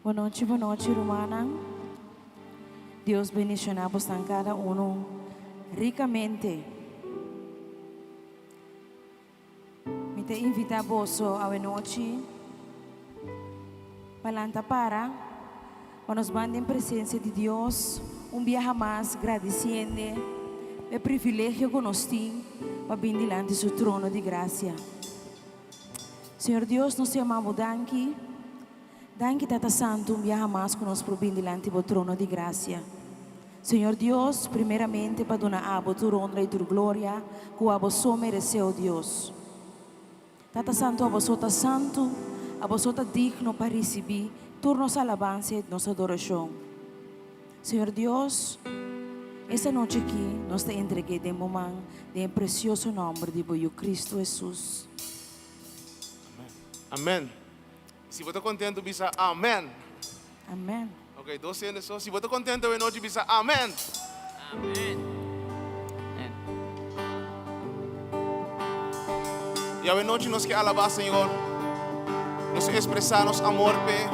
Bon nochi, bon nochi, rumannan. Dios bendiciona bosnan cada uno ricamente. Mi ta invita boso awe nochi pa lanta para pa nos ban den presencia di Dios un biaha mas gradiciende e privilegio cu nos tin pa bin dilanti su trono di gracia. Señor Dios, nos ta yama bo danki. Danki Tata Santu un biaha mas ku nos por bin dilanti bo trono di grasia. Señor Dios, primeramente pa duna abo tur honra i tur gloria ku abo so meresé, o Dios. Tata Santu, abo so ta santu, abo so ta digno pa risibí tur nos alabansia i nos adorashon. Señor Dios, esta nochi aki nos ta entreg'é den bo man den e presioso nòmber di bo Yu Cristo Hesus. Amen. Si bo ta contento bisa amen. Amen. Ok, dos hende so. Si bo ta contento awe nochi bisa amen. Amen. Y awe nochi nos ke alabá Señor. Nos ke expresá nos amor p'e.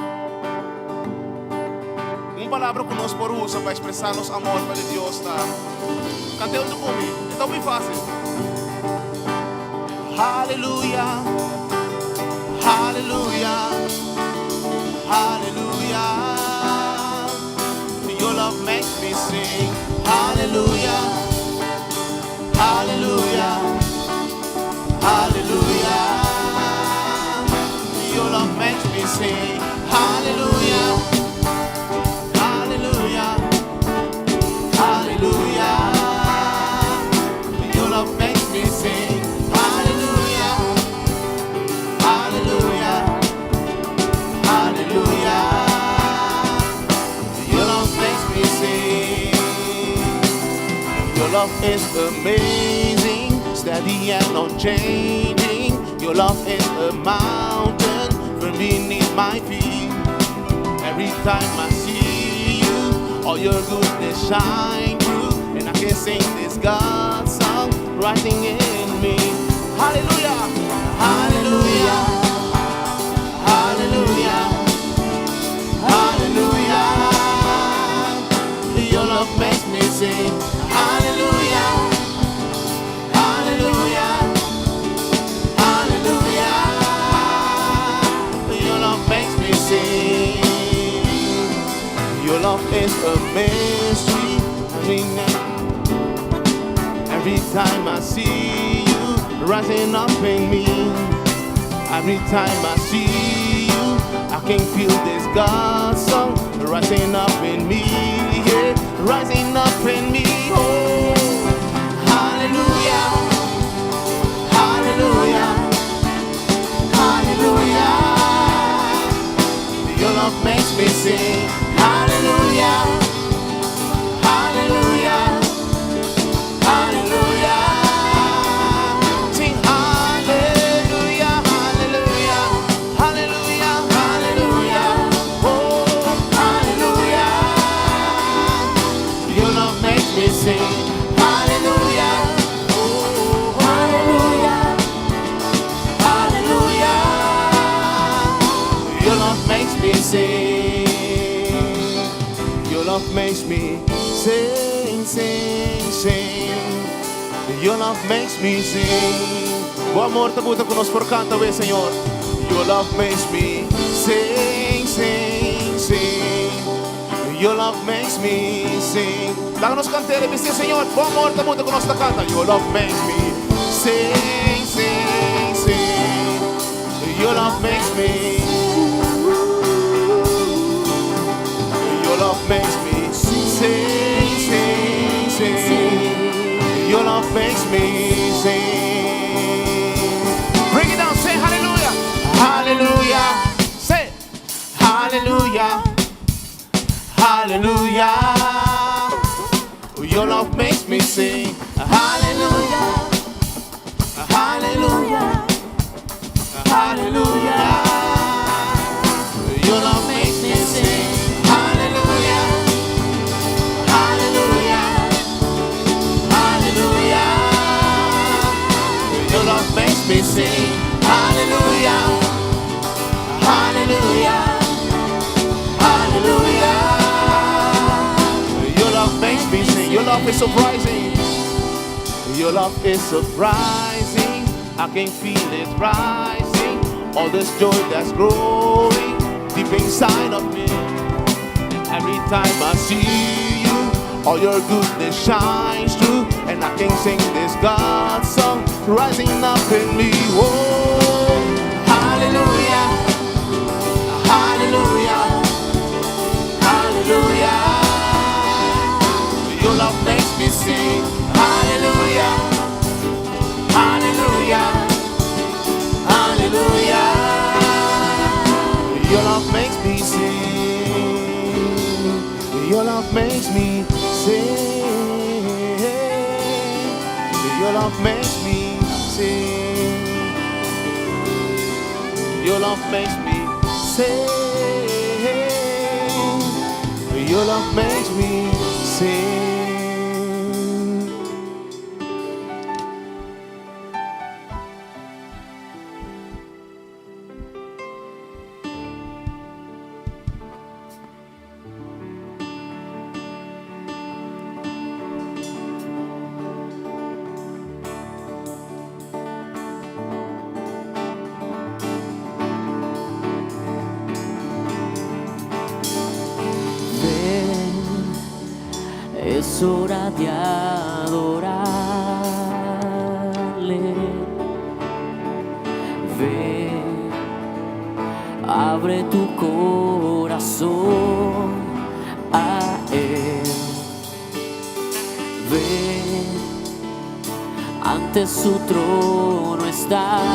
Un palabra ku nos por usa pa expresá nos amor pa di Dios ta, Kant'é huntu ku mi. E ta hopi fácil. Haleluya, haleluya, haleluya. Your love makes me sing. Haleluya, haleluya, haleluya. Your love makes me sing. Haleluya, haleluya, haleluya. Your love makes me sing. Haleluya, haleluya, haleluya. Your love makes me sing. Your love is amazing, steady and unchanging. Your love is a mountain firm beneath my feet. Every time I see you, all your goodness shine through, and I can sing this God song rising in me. Hallelujah, hallelujah, hallelujah, hallelujah. Your love makes me sing. Hallelujah, hallelujah, hallelujah. Your love makes me sing. Your love is a mystery. I mean, every time I see you rising up in me, every time I see you, I can feel this God song rising up in me, yeah, rising up in me. Oh, hallelujah, hallelujah, hallelujah. Your love makes me sing, hallelujah, hallelujah, hallelujah. Sing hallelujah, hallelujah, hallelujah, hallelujah. Oh, hallelujah. Your love makes me sing, hallelujah. Oh, hallelujah, hallelujah. Your love makes me sing. Your love makes me sing, sing, sing. Your love makes me sing. Bo amor ta buta ku nos por kanta, we Señor. Your love makes me sing, sing, sing. Your love makes me sing. Laga nos kant'é, bisa Señor. Bo amor ta buta ku nos ta kanta. Your love makes me sing, sing, sing. Your love makes me. Your love makes me sing, sing, sing. Your love makes me sing. Bring it down, say hallelujah. Hallelujah. Say hallelujah. Hallelujah. Your love makes me sing. Hallelujah. Hallelujah. Hallelujah. Your love makes me sing. Hallelujah. Hallelujah. Hallelujah. Your love makes me sing. Hallelujah. Hallelujah. love is surprising. Your love is surprising. I can feel it rising. All this joy that's growing deep inside of me. Every time I see you, all your goodness shines through, and I can sing this God song rising up in me. Oh, hallelujah, hallelujah, hallelujah. Your love makes me sing, hallelujah, hallelujah, hallelujah. Your love makes me sing. Your love makes me sing. Your love makes me sing. Your love makes me sing. Your love makes me sing. Ven, es hora de adorarle. Ven, abre tu corazón a Él. Ven, ante su trono estamos.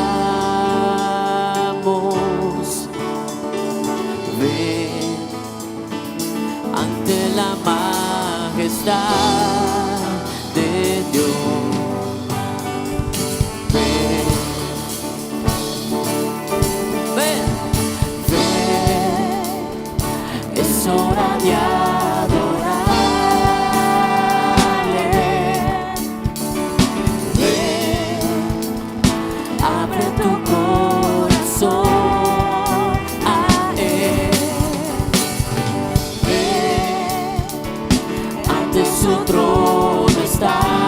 Ven ante la majestad de Dios. Ven, ven, ven, es hora de adorarle. Ven, abre tu corazón a Él. Ven, ante su trono estamos.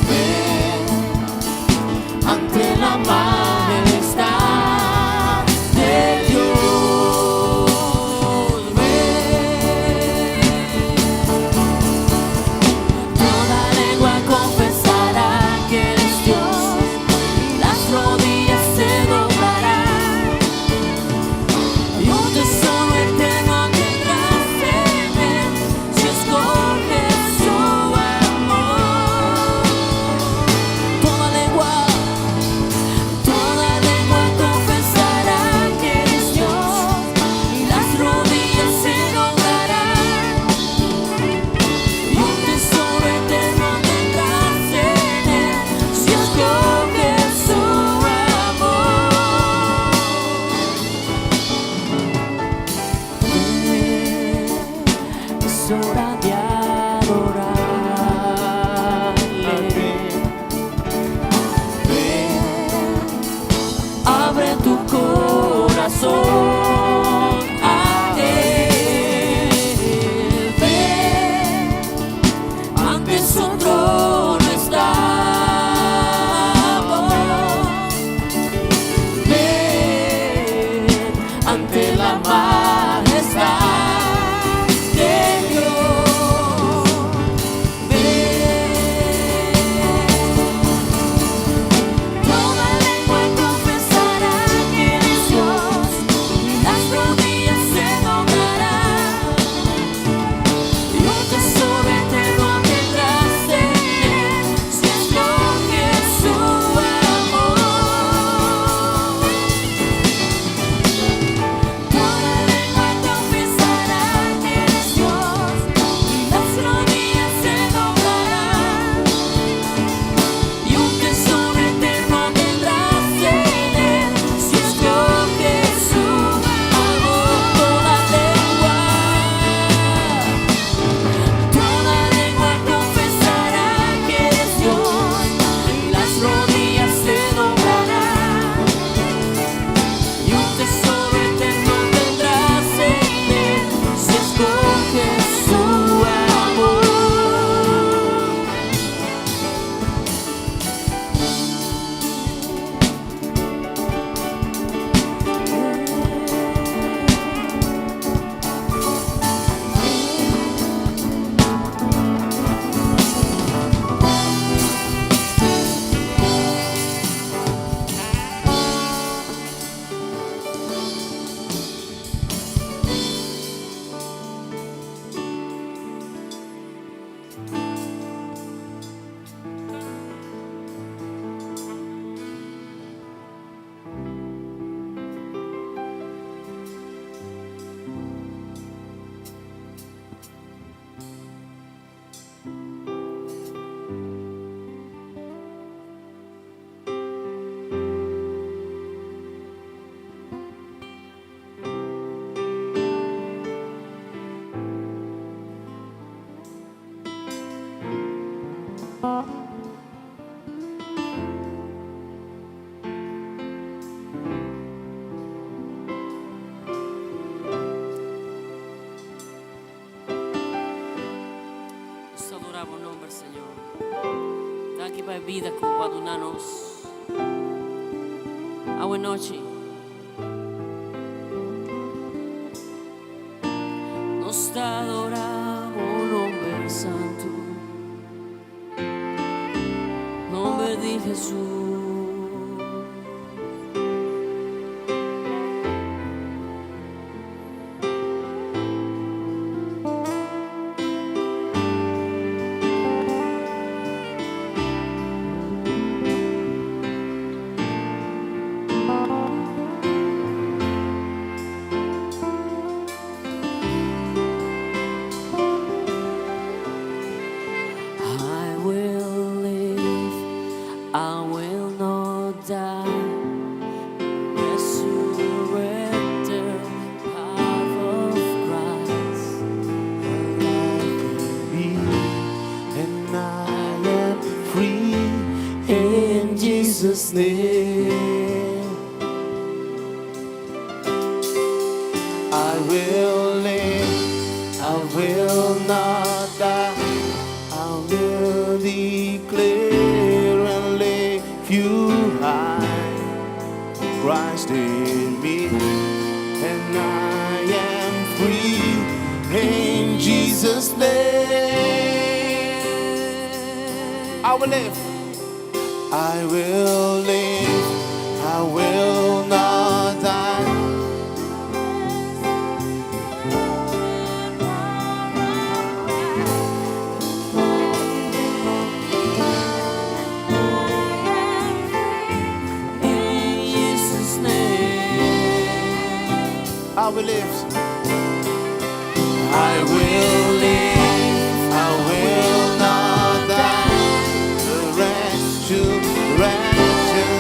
Ven, ante la majestad de Dios. Ven, toda lengua confesará que eres Dios y las rodillas se doblarán. Y un tesoro eterno tendrás en él si escoges su amor. Toda lengua confesará que eres Dios y las rodillas se doblarán. Y un tesoro eterno tendrás en él si escoges su amor. Ven, es hora de adorarle. Ven, abre tu corazón a Él. Ven, ante su trono estamos. Ven, ante la majestad de Dios. Ven, toda lengua confesará que eres Dios y las rodillas se doblarán. Y un tesoro eterno tendrás en él si escoges su amor. Toda Nos ta adorá bo nomber, Señor. Danki pa e bida ku bo a duna nos. Awe nochi. Nos ta adorá bo nomber santu. Nomber di Hesus. I will live, I will not die. Resurrected power of Christ. Alive in me, and I am free in Jesus' name. I will live, I will not die. I will declare and lift you high. Christ in me, and I am free in Jesus' name. I will live. I will live. I will not die. In Jesus' name. I will live. I will live. I will not die. The resurrection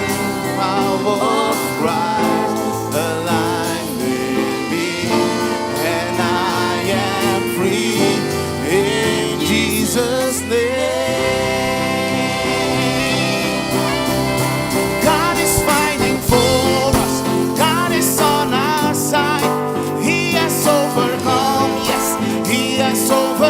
power of Christ alive in me, and I am free in Jesus' name. God is fighting for us. God is on our side. He has overcome. Yes, He has overcome.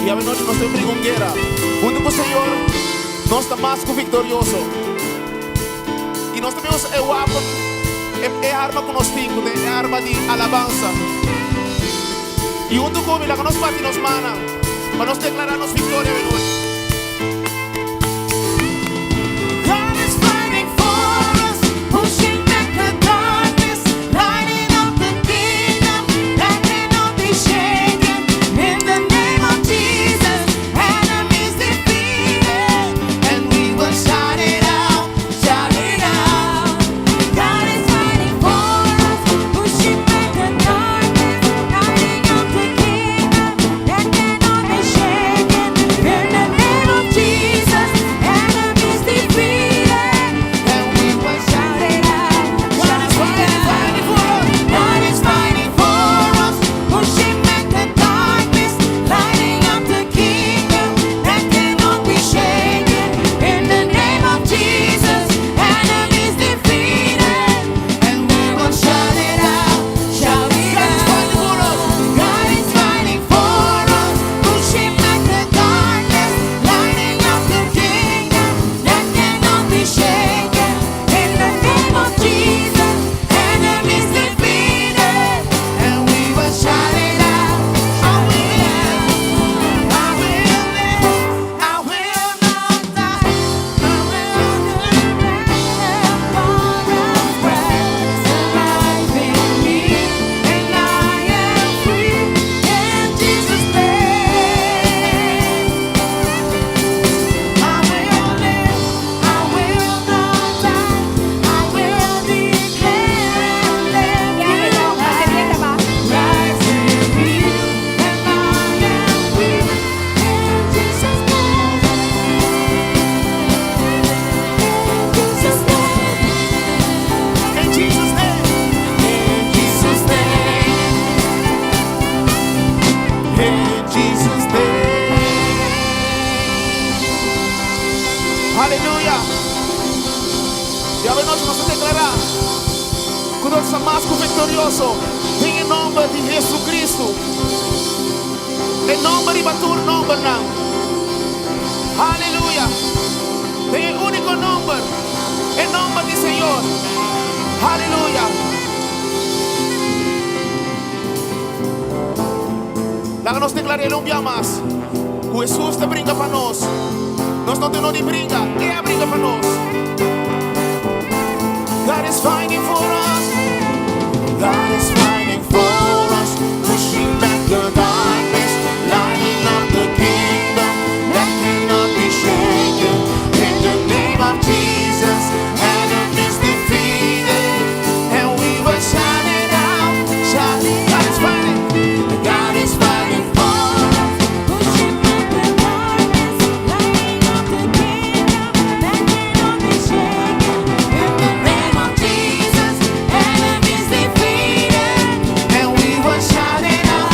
I awe nochi nos ta bringa un guera. Huntu ku Señor, nos ta mas ku viktorioso. I nos ta bin usa e wapen, e arma ku nos tin, ku ta e arma di alabansa. I huntu ku mi, laga nos bati nos mannan pa nos deklará nos viktoria awe nochi. God is fighting for us, pushing back the darkness, lighting up the kingdom that cannot be shaken. In the name of Jesus, enemies defeated, and we will shout it out, shout it out. God is fighting for us, pushing back the darkness, lighting up the kingdom that cannot be shaken. In the name of Jesus, enemies defeated, And we will shout it out, God is shout it fighting, out. fighting for us. God is fighting for us, pushing back the darkness, lighting up the kingdom that cannot be shaken. In the name of Jesus, enemies defeated, And we will shout it out, shout it God is fighting for out. us. God is fighting for us, pushing back the darkness, lighting up the kingdom that cannot be shaken. In the name of Jesus, enemies defeated. And we will shout it out. I will live. I will live. I will not die. I will Alive in me, and I am free in Jesus' name. I will live, I will not die. I will declare and live you high. Rise in me, and I am free in Jesus' name. In Jesus' name. In Jesus' name. In Jesus' name. In Jesus' name. Aleluya. I awe nochi nos ta deklará ku nos ta mas ku viktorioso den nòmber di Hesukristu. E nòmber riba tur nòmbernan. Aleluya. Den e úniko nòmber. E nòmber di Señor. Aleluya. Laga nos deklará un bia mas. Ku Hesus ta bringa pa nos. Nos no tin di bringa, El a bringa pa nos. God is fighting for us. God is fighting for us, pushing back the darkness, lighting up the kingdom that cannot be shaken. In the name of Jesus, enemies defeated, and we will shout it out, shout it. God is fighting, God is fighting for us. Pushing back the darkness, lighting up the kingdom that cannot be shaken. In the name of Jesus, enemies defeated. And we will shout it out.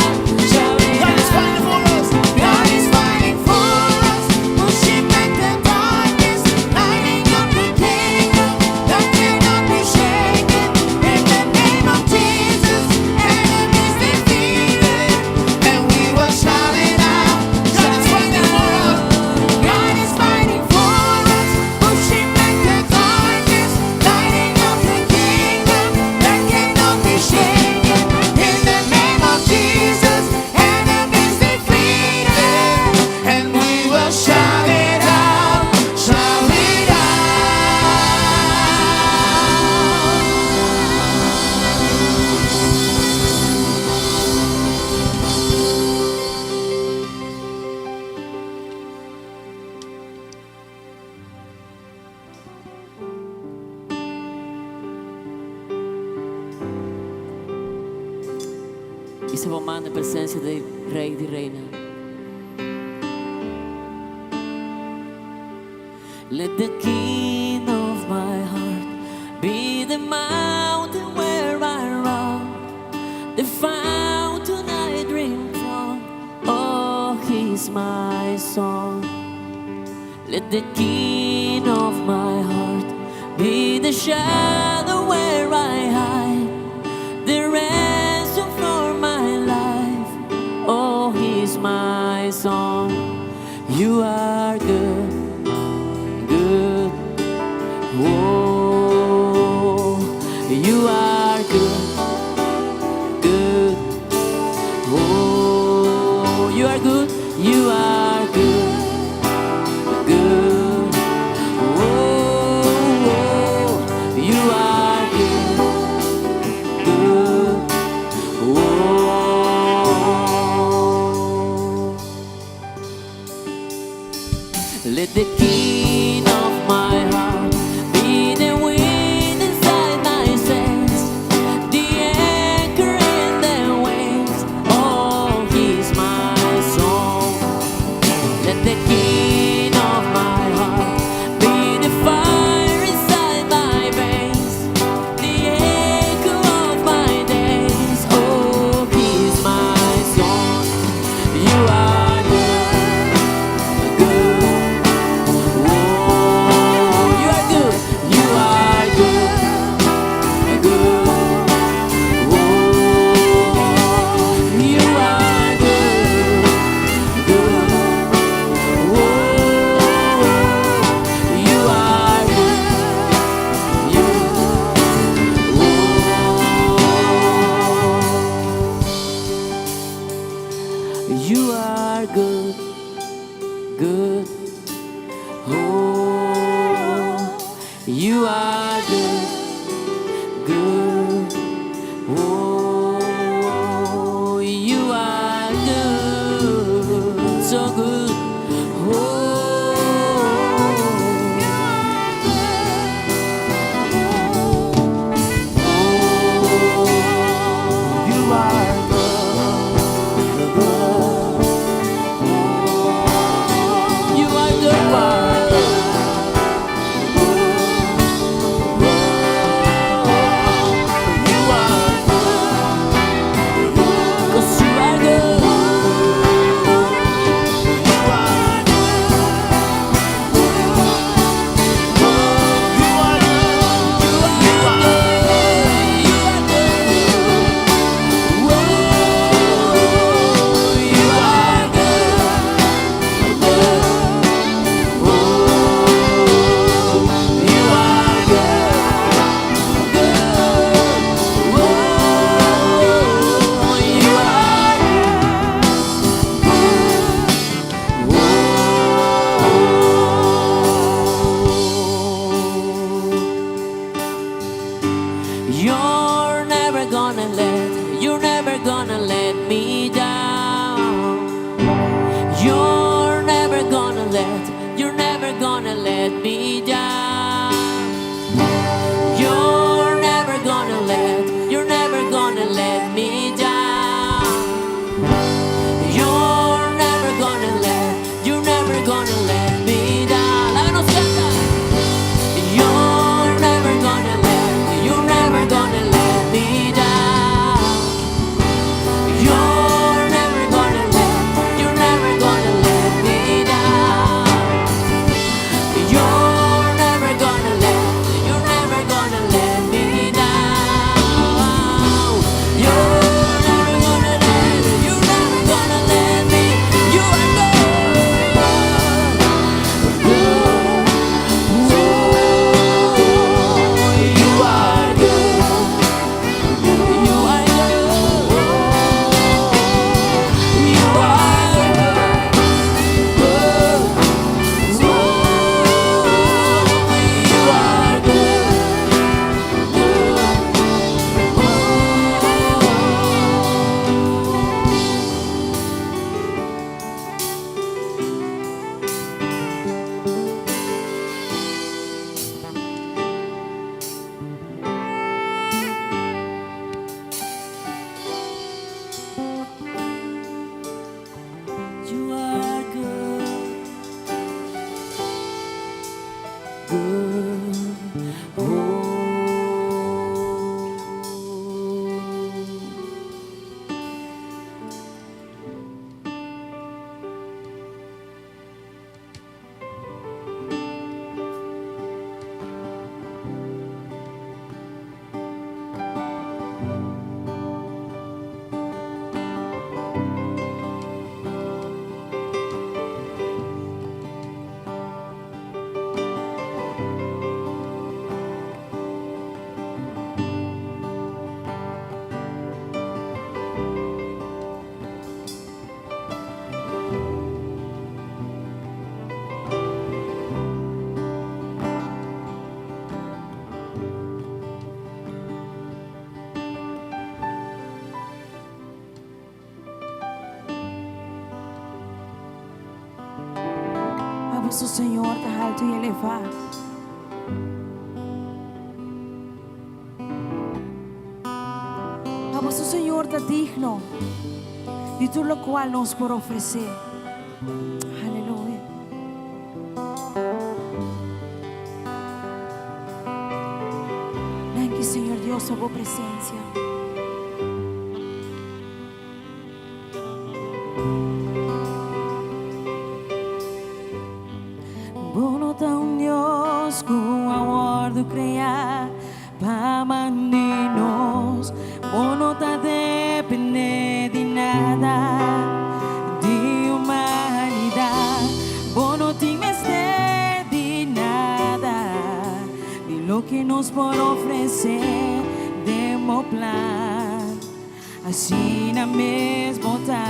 Shout it God is out. fighting for us. God is fighting for us, pushing back the darkness, lighting up the kingdom that cannot be shaken. In the name of Jesus, enemies defeated. And we will shout it out. God is fighting for us. God is fighting for us, pushing back the darkness, lighting up the kingdom that cannot be shaken. In the name of Jesus, enemies defeated. And we will shout it out, shout it out. I bo man den presensia di Rei di Reinan. Let the king of my heart be the mountain where I run, the fountain I drink from. Oh, he's my song. Let the king of my heart be the shadow where I hide, the ransom for my life. Oh, he's he's my song. You are good, good. Oh, you are good, good. Oh, you are good, you are good, good. Oh, you are good, good. Oh. Let the king of my heart be the wind inside my sails, the anchor in the waves. Oh, he's my song. Let the king of my heart be the fire inside my veins, the echo of my days. Oh, he's my song. You are good, good. Oh, you are good. You are good, good. Oh, you are good, good. Oh, you are good. You. Oh, you are good, good. Oh, you are good, good. Oh, you are good, so good. Oh, you are good. You are good, good. You are good. Paso Señor ta haltu i elevá. Pa boso Señor ta digno di tur lokual nos por ofresé. Aleluya. Danki Señor Dios pa bo presencia. Bo no ta un Dios ku a wòrdu kreá pa mandi nos. Bo no ta dependé di nada di humanidat. Bo no tin mester di nada di loke nos por ofresé den bo plan. Asina mes bo ta.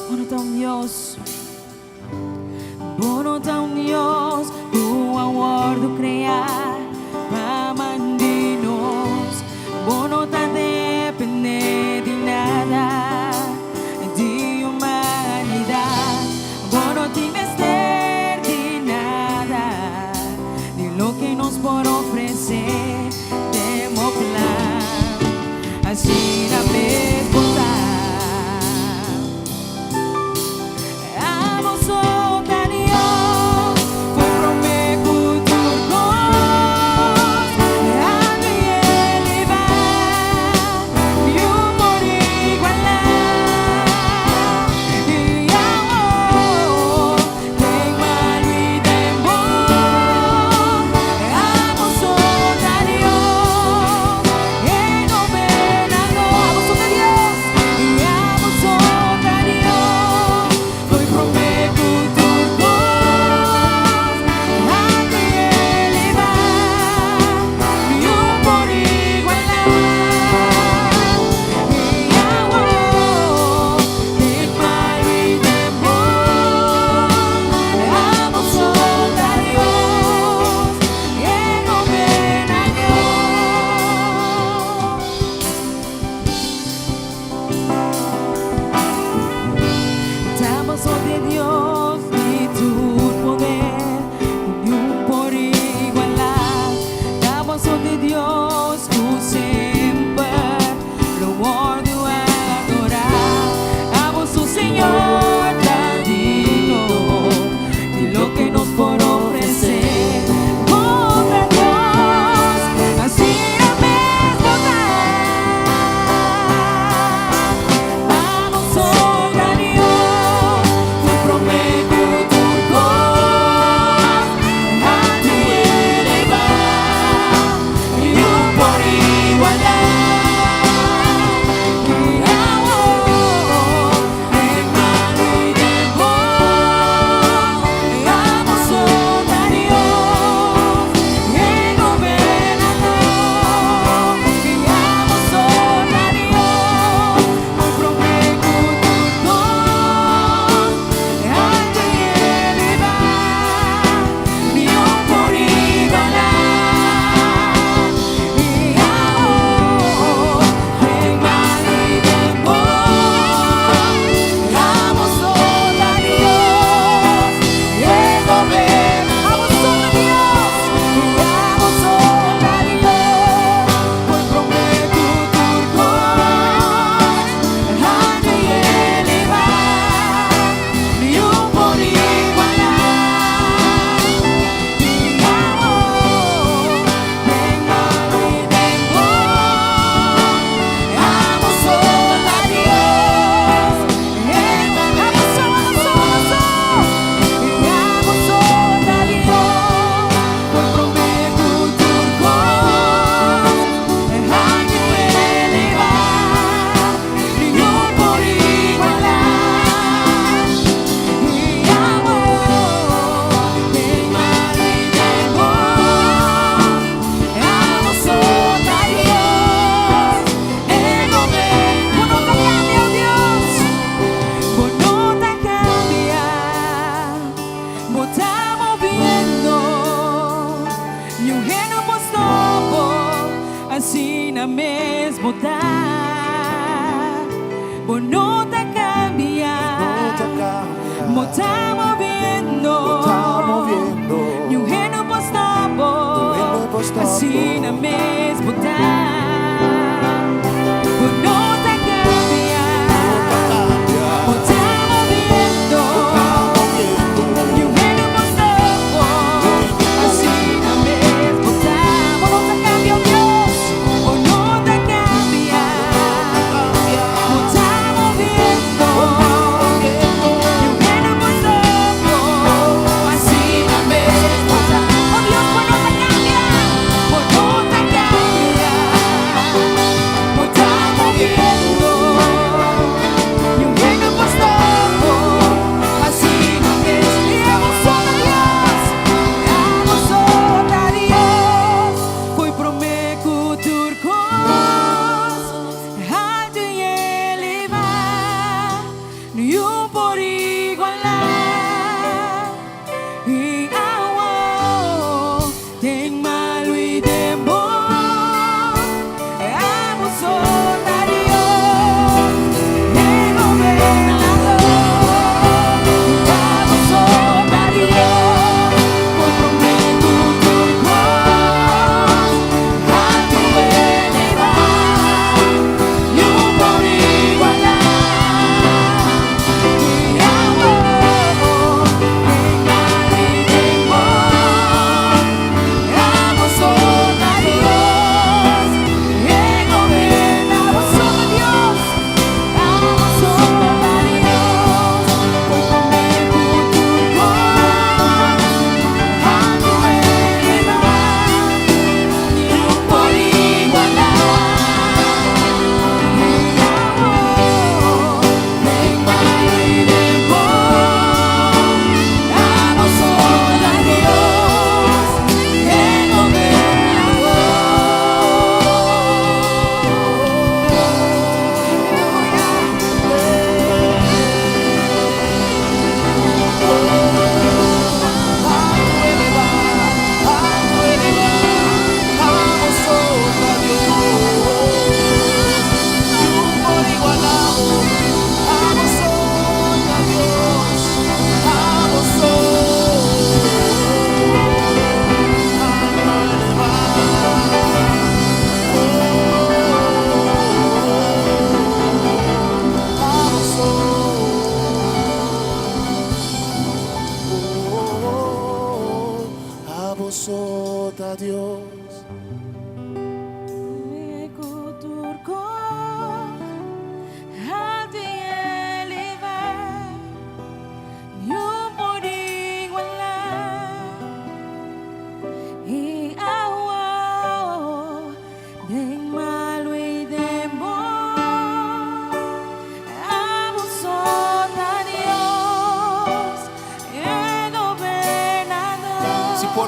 Bo no ta un Dios, bo no ta un Dios ku a wòrdu kreá pa mandi nos. Bo no ta dependé di nada di humanidat. Bo no tin mester di nada di loke nos por ofresé den bo plan. Asina mes bo ta. Abo so ta Dios, for promé ku tur kos.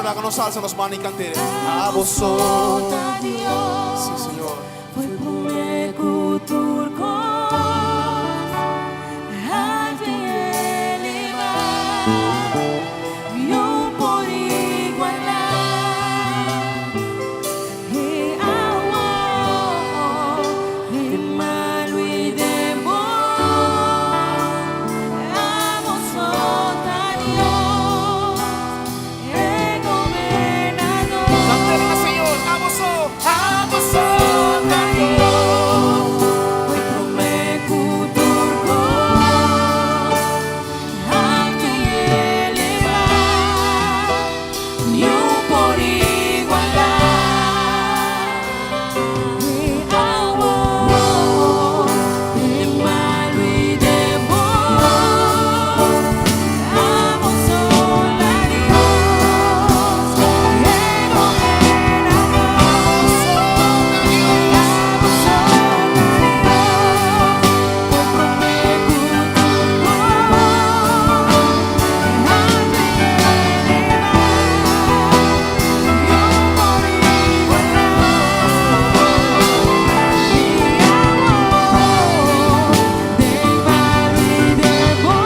laga nos alsa nos man i kant'é. Abo so. Ta Dios. Sí, Señor. Foi promé ku tur kos, altu i elevá, niun por igualá. E awor, den malu i den bon, abo so ta Dios, e gobernador. Kant'é na Señor. Abo so. Abo so ta Dios, foi promé ku tur kos, altu i elevá, niun por igualá. E awor, den malu i den bon, abo so ta Dios, e gobernador. Abo so ta Dios, foi promé ku tur kos, altu i elevá, niun por igualá. E awor, den malu i den bon,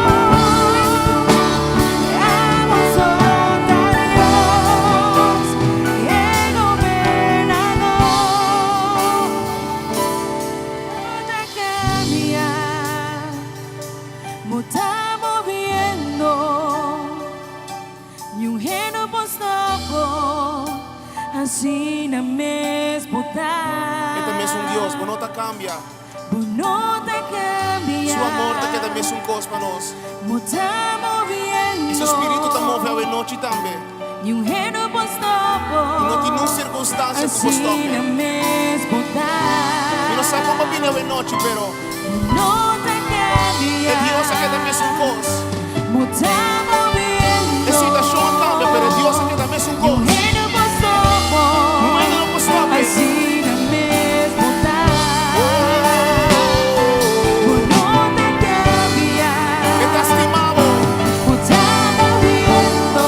abo so ta Dios, e gobernador. No ta kambia, bo ta moviendo, niun hende no por stòp bo, asina mes bo ta. E ta mesun Dios, bo no ta kambia. Bo no ta kambia. Su amor ta keda mesun kos pa nos. Bo ta moviendo. I su spiritu ta move anochi tambe. Niun hende no por stòp bo. I no tin ningun sirkunstansia ku por stòp. Asina mes bo ta. Mi no sa kon a bini anochi, pero No ta kambia. e Dios a keda mesun kos. Bo ta moviendo. E situashon kambia, pero Dios a keda mesun Niun kos. hende no por stòp bo. Niun hende no por stòp. Asina mes bo ta. Bo no ta kambia. E ta stima bo. Bo ta moviendo.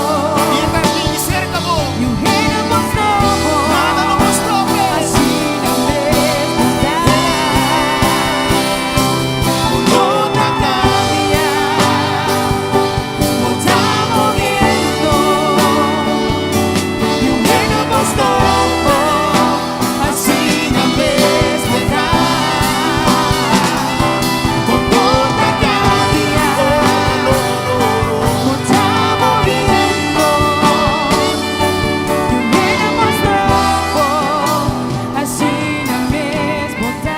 I e ta bin serka bo. Niun hende no por stòp bo. Nada no por stòp. Asina mes bo ta. No ta Kambia. Bo ta moviendo. Niun hende no por stòp bo. Asina mes bo ta. Bo no ta kambia. Bo ta moviendo. Niun hende no por stòp bo. Asina mes bo ta.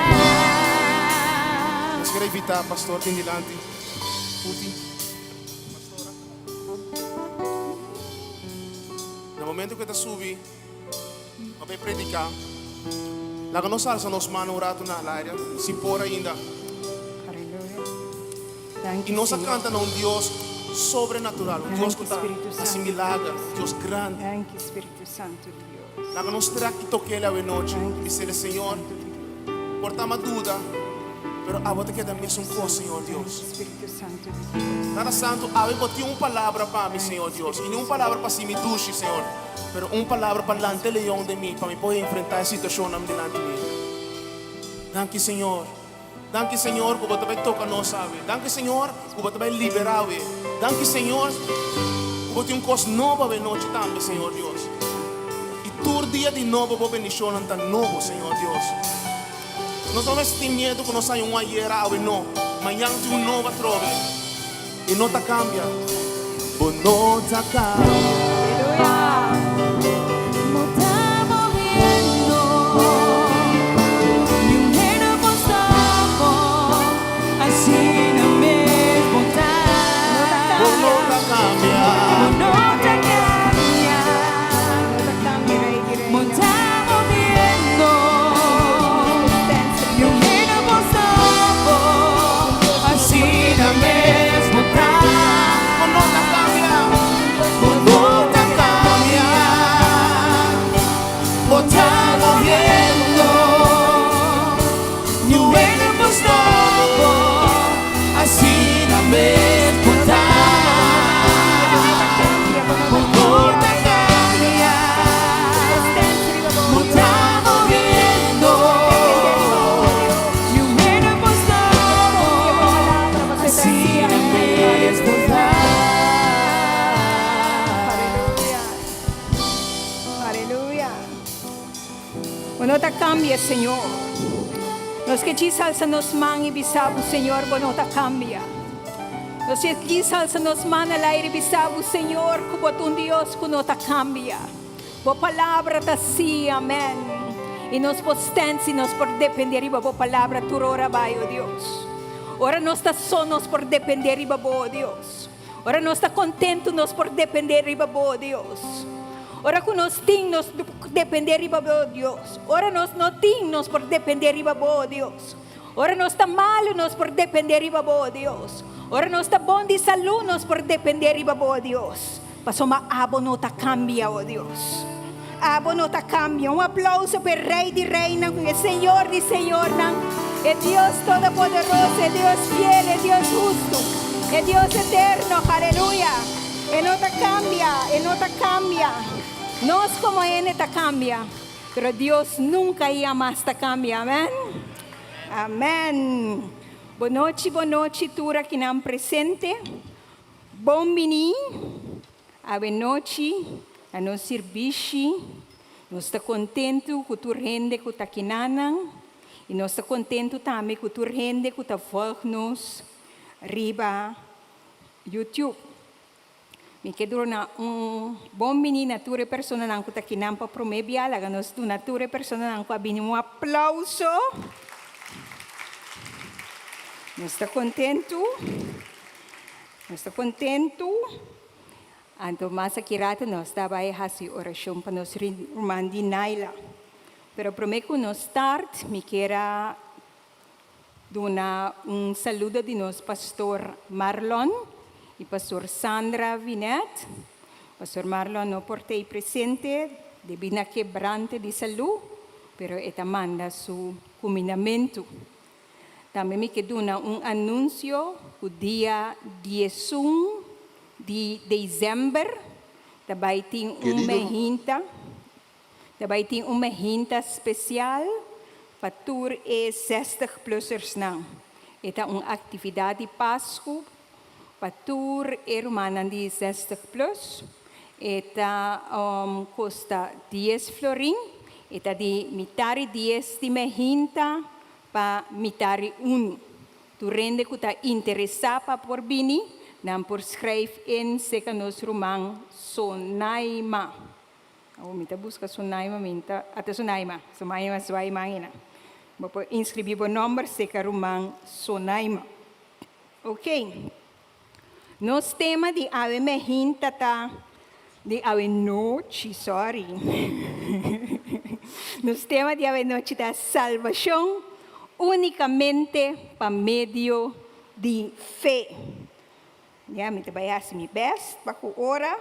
Nos ke invitá pastor bin dilanti. Puti. Pastora. Na momento ku e ta subi, pa prediká, laga nos alsa nos man un ratu na aire, si por ainda. Aleluya. Thank I you, nos Señor. kanta na un Dios sobrenatural, un Dios ku ta Thank you, Spiritu hasi Santu. milager, Dios grandi. Thank you, Spiritu Santu di Dios. Laga nos trèk i tok'é anochi. Thank you, Bisa, Spiritu Señor, Santu di Dios. por ta mi a duda, pero abo ta keda mesun kos, Señor Dios. Spiritu Santu di Dios. Tata Santu, awe bo tin un palabra pa mi, Señor Dios. I no un palabra pa hasi mi dushi, Señor. Pero un palabra pa lanta leon den mi, pa mi por enfrentá e situashon dilanti di mi. Danki, Señor. Danki, Señor, ku Bo ta bai toka nos, sabe. Danki, Señor, ku Bo ta bai liberá. Danki, Señor, ku Bo tin un kos nobo anochi tambe, Señor Dios. I tur dia di nobo, bo bendishon ta nobo, Señor Dios. Nos no tin miedu ku nos tin un ayera, awe no. Mañan tin un nobo atrobe. I no ta kambia. Bo no ta kambia. Aleluya. Bo ta moviendo. Niun hende no por stòp bo. Asina mes bo ta. Bo no ta kambia. Bo no ta kambia. No ta kambia, Rei di Bo Reino. ta moviendo. Niun hende no por stòp bo. Asina mes bo ta. Bo no ta kambia. Bo No ta kambia. Bo ta moviendo. Niun hende no por stòp bo. Asina mes bo ta. Kambia, Bo no ta kambia. Gloria Señor. Nos ke djis alsa nos man i bisa bo, Señor, bo no ta kambia. Nos ke djis alsa nos man al aire i bisa bo, Señor, ku bo ta un Dios ku no ta kambia. Bo palabra ta sí, amèn. I nos por stèn si nos por dependé riba bo palabra tur ora bai, o Dios. Ora nos ta so nos por dependé riba bo, o Dios. Ora nos ta kontentu nos por dependé riba bo, Dios. Ora ku nos tin nos dependé riba bo, Dios. Ora nos no tin nos por dependé riba bo, Dios. Ora nos ta malu nos por dependé riba bo, Dios. Ora nos ta bon di salú nos por dependé riba bo, Dios. Pasobra abo no ta kambia, o Dios. Abo no ta kambia. Un aplauso pa e Rei di reinan, e Señor di señornan, e Dios Todopoderoso, e Dios fiel, e Dios hustu, e Dios eterno. Aleluya! E no ta kambia, e no ta kambia. Nos komo hende ta kambia, pero Dios nunka i hamas ta kambia. Amèn. Amèn. Bonochi, bonochi tur akinan presente. Bon bini awenochi na nos sirbishi. Nos ta kontentu ku tur hende ku ta kinanan i nos ta kontentu tambe ku tur hende ku ta vòlg nos riba YouTube. Mi ke duna un bon bini na tur e personanan ku ta kinan pa promé bia. Laga nos duna tur e personanan ku a bini un aplauso. Nos ta kontentu. Nos ta kontentu. Anto mas aki rato nos ta bai hasi orashon pa nos ruman di Naila. Pero promé ku nos start, mi kier a duna un saludo di nos pastor Marlon i pastor Sandra Vinet. Pastor Marlon no por ta ei presente debí na kebrante di salú, pero e ta manda su kumindamentu. Tambe mi ke duna un anunsio ku dia diesun di desèmber ta bai tin un Kerido mehinta ta bai tin un mehinta spesial pa tur e zestig plussersnan. E ta un aktividat di Pasku pa tur e rumannan di zestig plus. E ta kosta dies florin. E ta di mitari dies di mehinta Pa mitari unu. Tur hende ku ta interesá pa por bini, nan por skrijf in seka nos ruman Sonaima. Awor mi ta buska Sonaima, mi ta, ata Sonaima, Somaima zwai man ina. Bo por inskribí bo nòmber seka ruman Sonaima. Oké. Nos tema di awe mehinta ta, di awe nochi, sorry. Nos tema di awe nochi ta salbashon únikamente pa medio di fe. Ya, mi ta bai hasi mi best pa ku ora,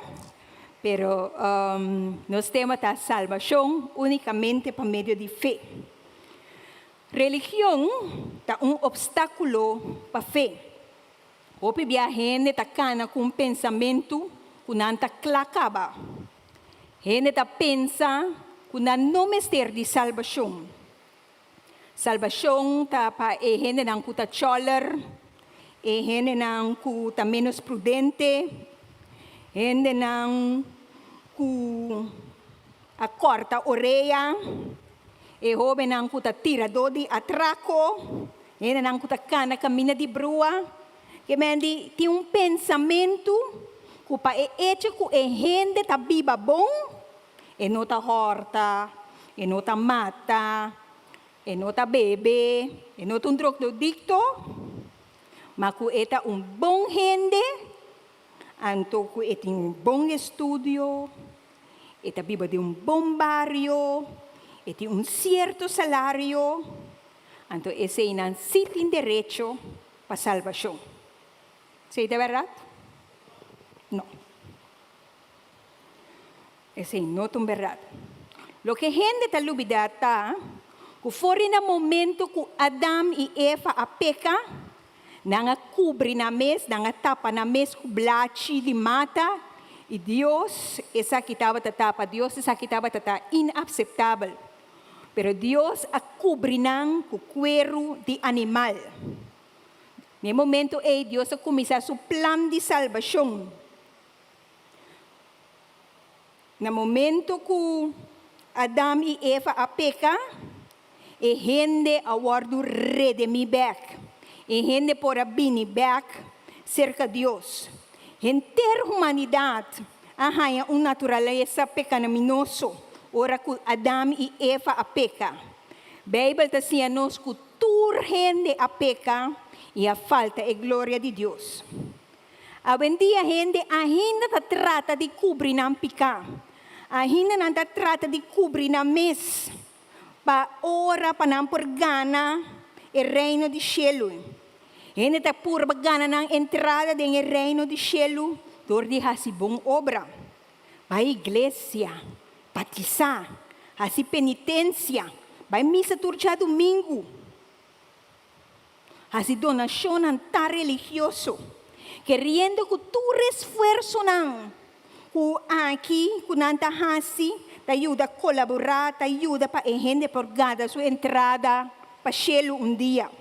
pero nos tema ta salbashon únikamente pa medio di fe. Religion ta un opstákulo pa fe. Hopi bia hende ta kana ku un pensamentu ku nan ta kla kaba. Hende ta pensa ku nan no mester di salbashon. Salbashon ta pa e hendenan ku ta chòler, e hendenan ku ta ménos prudente, hendenan ku a kòrta orea, e hóbennan ku ta tiradó di atrako, Hendenan ku ta kana kaminda di brua, ke men di tin un pensamentu ku pa e echo ku e hende ta biba bon, e no ta hòrta, e no ta mata, e no ta bebe, e no ta un drogdodikto, ma ku e ta un bon hende, anto ku e tin un bon estudio, e ta biba den un bon bario, e tin un sierto salario. Anto eseinan sí tin derecho pa salbashon. Esei ta bèrdat? No. Esei no ta un bèrdat. Loke hende ta lubidá ta ku for di na momento ku Adam i Eva a peka, nan a kubri nan mes, nan a tapa nan mes ku blachi di mata, i Dios esaki tabata ta, pa Dios esaki tabata ta inapseptabel. Pero Dios a kubri nan ku kueru di animal. Na e momento ei Dios a kuminsá su plan di salbashon. Na momento ku Adam i Eva a peka, E hende a wòrdu redemí bèk. E hende por a bini bèk serka Dios. Henter humanidat a haña un naturalesa pekanaminoso ora ku Adam i Eva a peka. Beibel ta siña nos ku tur hende a peka i a falta e gloria di Dios. Awendia hende ainda ta trata di kubri nan piká. Ainda nan ta trata di kubri nan mes pa ora pa nan por gana e Reino di shelu. Hende ta purba gana nan entrada den e Reino di shelu dor di hasi bon obra, bai iglesia, batisá, hasi penitensia, bai misa tur djadumingu, hasi donashonnan tan religioso, keriendo ku tur esfuersonan ku aki ku nan ta hasi ta yuda kolaborá, ta yuda pa e hende por gana su entrada pa shelu un dia.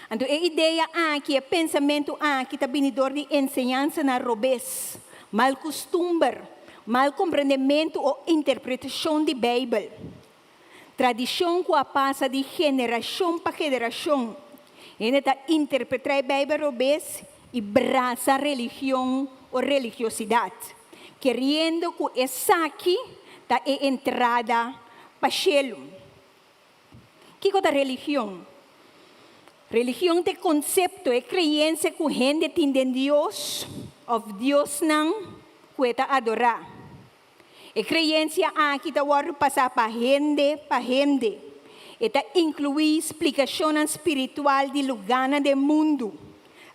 Anto e idea aki, e pensamentu aki ta bini dor di enseñansanan robes, mal kustumber, mal komprendementu o interpretashon di Beibel. Tradishon ku a pasa di generashon pa generashon. Hende ta interpretá e Beibel robes i brasa religion o religiosidat, keriendo ku esaki ta e entrada pa shelu. Kiko ta religion? Religion ta e konsepto, e kreensia ku hende tin den Dios òf diosnan ku e ta adorá. E kreensia aki ta wòrdu pasá pa hende pa hende. E ta inkluí splikashonnan spiritual di lugánan den mundu,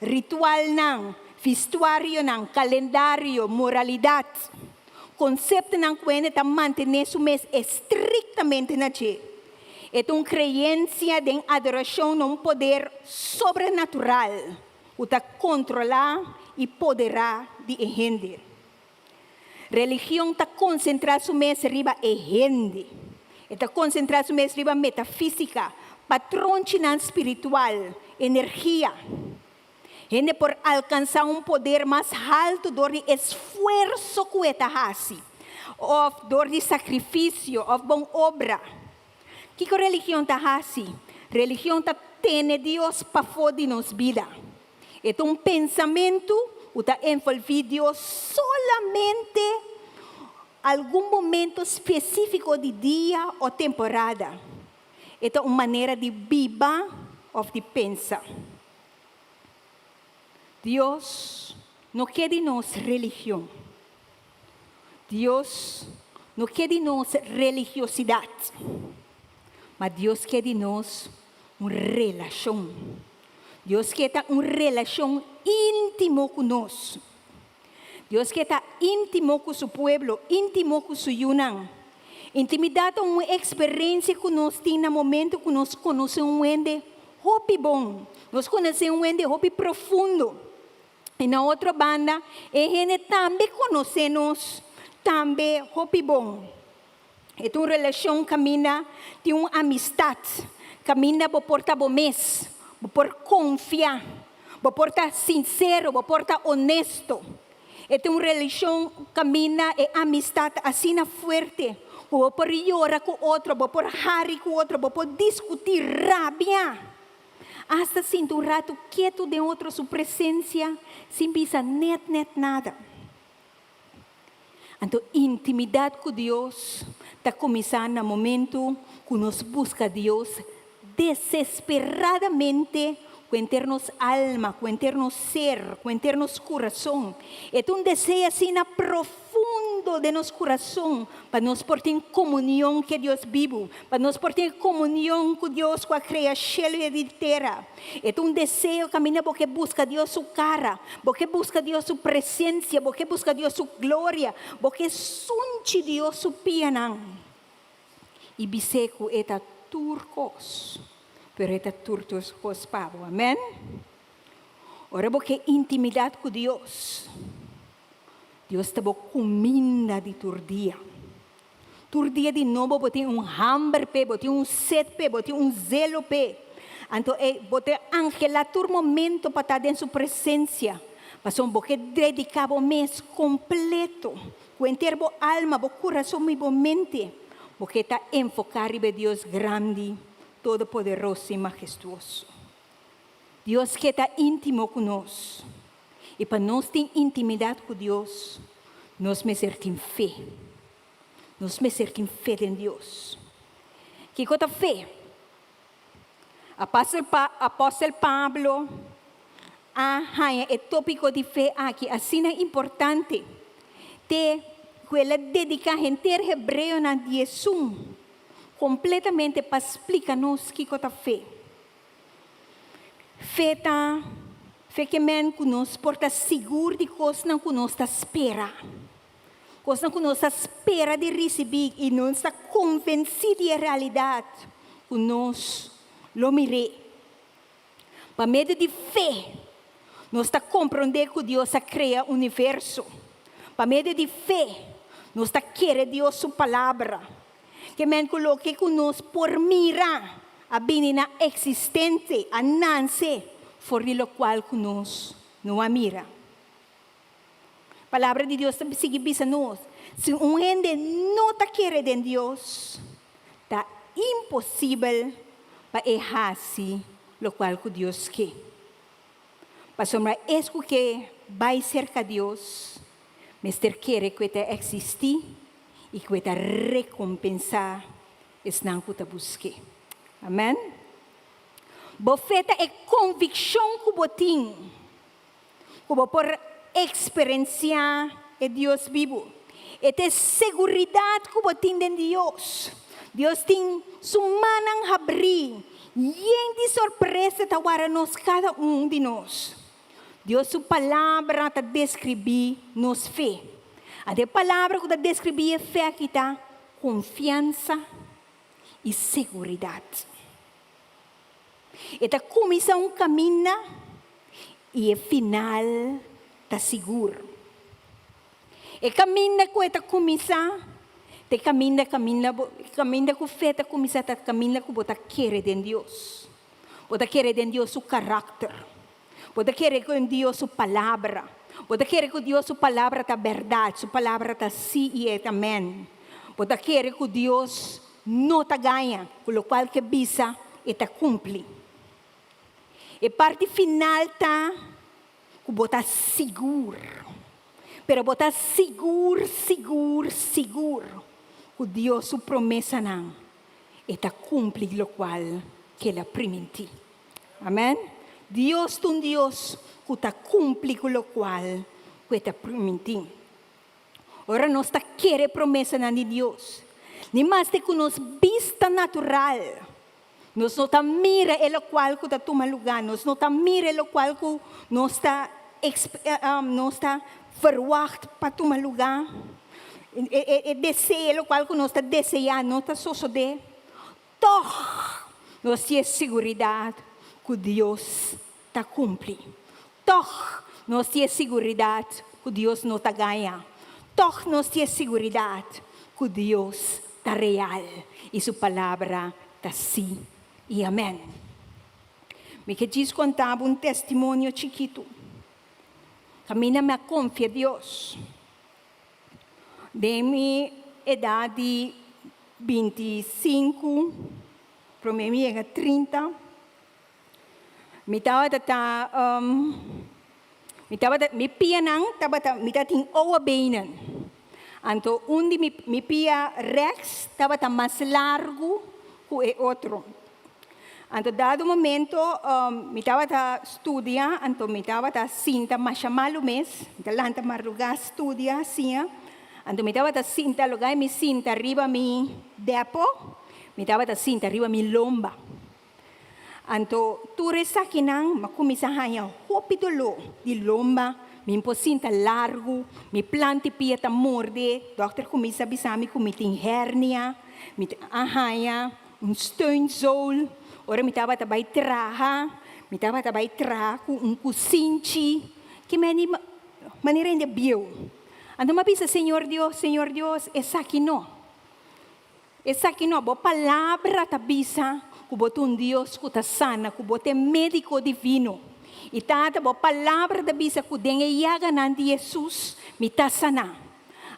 ritualnan, fistuarionan, kalendario, moralidat. Konseptonan ku hende ta mantené su mes estriktamente na dje. E ta un kreensia den adorashon na un poder sobrenatural ku ta kontrolá i poderá di e hende. Religion ta konsentrá su mes riba e hende. E ta konsentrá su mes riba metafísika, patronchinan spiritual, energia. Hende por alkansá un poder mas haltu dor di esfuerso ku e ta hasi, òf dor di sakrifisio òf bon obra. Kiko religion ta hasi? Religion ta tene Dios pafó di nos bida. E ta un pensamentu ku ta envolví Dios solamente algun momento spesífiko di dia o temporada. E ta un manera di biba òf di pensa. Dios no ke di nos religion. Dios no ke di nos religiosidat. Ma Dios ke di nos un relashon. Dios ke ta un relashon íntimo ku nos. Dios ke ta íntimo ku su pueblo, íntimo ku su yunan. Intimidat ta un eksperensia ku nos tin na momentu ku nos konosé un hende hopi bon, nos konosé un hende hopi profundo. I na otro banda, e hende tambe konosé nos tambe hopi bon. E ta un relashon kaminda tin un amistat, kaminda bo por ta bo mes, bo por konfia, bo por ta sinsero, bo por ta onesto. E ta un relashon kaminda e amistat ta asina fuerte ku bo por yora ku otro, bo por hari ku otro, bo por diskutí, rabia, asta sinti un ratu ketu den otro su presensia sin bisa nèt nèt nada. Anto intimidat ku Dios ta kuminsá na momentu ku nos buska Dios desesperadamente ku henter nos alma, ku henter nos ser, ku henter nos kurason. E ta un deseo asina profundo den nos kurason pa nos por tin komunion ku e Dios bibu, pa nos por tin komunion ku Dios ku a krea shelu i e tera. E ta un deseo kaminda bo ke buska Dios su kara, bo ke buska Dios su presensia, bo ke buska Dios su gloria, bo ke sunchi Dios su pianan i bis'é ku e ta tur kos, pero e ta tur tur kos pa bo. Amèn? Ora bo ke intimidat ku Dios, Dios ta bo kuminda di tur dia. Tur dia di nobo bo tin un hamber p'e, bo tin un set p'e, bo tin un zelo p'e. Anto e bo ta anhelá tur momento pa ta den su presensia, pasobra bo ke dediká bo mes kompleto, ku henter bo alma, bo kurason i bo mente. Bo ke ta enfoká riba e Dios grandi, todopoderoso i mahestuoso. Dios ke ta íntimo ku nos. I pa nos tin intimidat ku Dios, nos mester tin fe. Nos mester tin fe den Dios. Kiko ta fe? Apòstel Pa, Apòstel Pablo a haña e tópiko di fe aki asina importante te ku el a dediká henter Hebreonan diesun kompletamente pa splika nos kiko ta fe. Fe ta fe ke men ku nos por ta sigur di kosnan ku nos ta spera. Kosnan ku nos ta spera di risibí i nos ta konvensí di e realidat ku nos lo mir'é. Pa medio di fe, nos ta komprondé ku Dios a krea universo. Pa medio di fe, nos ta kere Dios su Palabra. Ke men ku loke ku nos por mira a bini na eksistente, a nanse for di lokual ku nos no a mira. Palabra di Dios ta sigui bisa nos, si un hende no ta kere den Dios, ta imposibel pa e hasi lokual ku Dios ke. Pasobra es ku ke bai serka Dios mester kere ku e ta eksistí i ku e ta rekompensá esnan ku ta busk'é. Amèn. Bo fe ta e konvikshon ku bo tin. Ku bo por eksperensiá e Dios bibu. E ta e seguridat ku bo tin den Dios. Dios tin su mannan habrí, yen di sorpresa ta wara nos kada un di nos. Dios su Palabra ta deskribí nos fe. Anto e palabra ku ta deskribí e fe aki ta konfiansa i seguridat. E ta kuminsá un kaminda i e final ta sigur. E kaminda ku e ta kuminsá ta e kaminda kaminda bo kaminda ku fe ta kuminsá ta kaminda ku bo ta kere den Dios. Bo ta kere den Dios su karakter. Bo ta kere den Dios su palabra. Bo ta kere ku Dios su palabra ta bèrdat, su palabra ta sí i e ta amèn. Bo ta kere ku Dios no ta gaña, ku lokual ke bisa e ta kumpli. E parti final ta ku bo ta sigur, pero bo ta sigur, sigur, sigur ku Dios su promesanan e ta kumpli lokual ke el a primintí. Amèn. Dios ta un Dios ku ta kumpli ku lokual ku e ta primintí. Ora nos ta kere promesanan di Dios, ni maske ku nos bista natural, nos no ta mira e lokual ku ta tuma lugá, nos no ta mira e lokual ku nos ta nos ta verwagt pa tuma lugá, e deseo, e lokual ku nos ta deseá no ta sosodé, tòg nos tin e siguridat ku Dios ta kumpli. Tòg nos tin e siguridat ku Dios no ta gaña. Tòg nos tin e siguridat ku Dios ta real i su Palabra ta sí i amèn. Mi ke djis konta bo un testimonio chikitu. Kaminda mi a konfia Dios. Den mi edat di 25, promé mi yega 30, Mi tabata ta, mi tabata, mi pianan tabata, mi tabatin oa benen. Anto un di mi, mi pia rechts tabata mas largu ku e otro. Anto dado momento mi tabata studia, anto mi tabata sinta masha malu mes, mi ta lanta mardugá studia, siña. Anto mi tabata sinta, loke mi sinta riba mi depo, mi tabata sinta riba mi lomba. Anto tur esakinan m'a kuminsá haña hopi doló di lomba, mi por sinta largu, mi plant'i pia ta morde, dòkter kuminsá bisa mi ku mi tin hernia, mi a haña un steunzool, ora mi tabata bai traha, mi tabata bai traha ku un kusinchi, ki meni manera hende bieu. Anto m'a bisa Señor Dios, Señor Dios, esaki no. Esaki no, bo palabra ta bisa ku bo ta un Dios ku ta sana, ku bo ta e médiko divino. I Tata, bo palabra ta bisa ku den e yaganan di Hesus mi ta saná.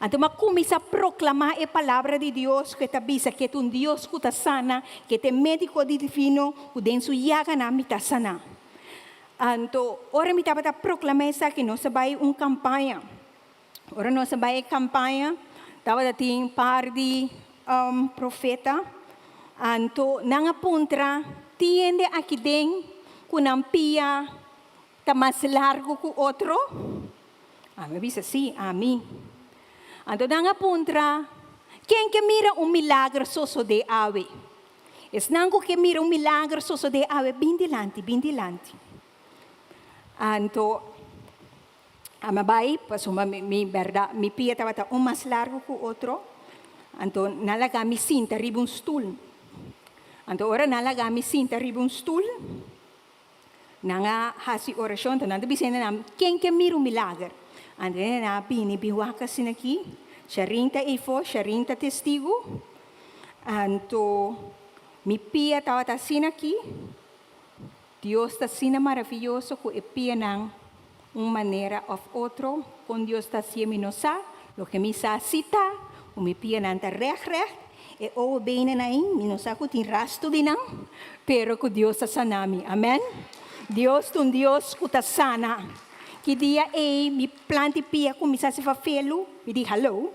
Anto m'a kuminsá proklamá e palabra di Dios ku e ta bisa ku e ta un Dios ku ta sana, ku e ta e médiko divino, ku den su yaganan mi ta saná. Anto ora mi tabata proklamá esaki nos a bai un kampaña. Ora nos a bai e kampaña tabata tin par di profeta. Anto nan a puntra tin hende aki den ku nan pia ta mas largu ku otro? Ami a bisa, Sí, ami. Anto nan a puntra, Ken ke mira un milager sosodé awe? Esnan ku ke mira un milager sosodé awe, bin dilanti, bin dilanti. Anto ami a bai, pasobra mi bèrdat mi pia tabata un mas largu ku otro. Anto nan laga mi sinta riba un stul. Anto ora nan laga mi sinta riba un stul, Nan a hasi orashon, anto nan ta bisa hende nan, Ken ke mira un milager? Anto hende nan a bini bin wak asina aki, Sharin ta eifó, Sharin ta testigu. Anto mi pia tabata asina aki, Dios ta asina maraviyoso ku e pianan un manera òf otro, kon Dios ta hasié mi no sa, loke mi sa si ta ku mi pianan ta règt règt, e owo benen ain mi no sa ku tin rastu di nan, pero ku Dios ta sana mi. Amèn. Dios ta un Dios ku ta sana. Ki dia ei mi planta e pia kuminsá hasi fafelu, mi di, Hallo,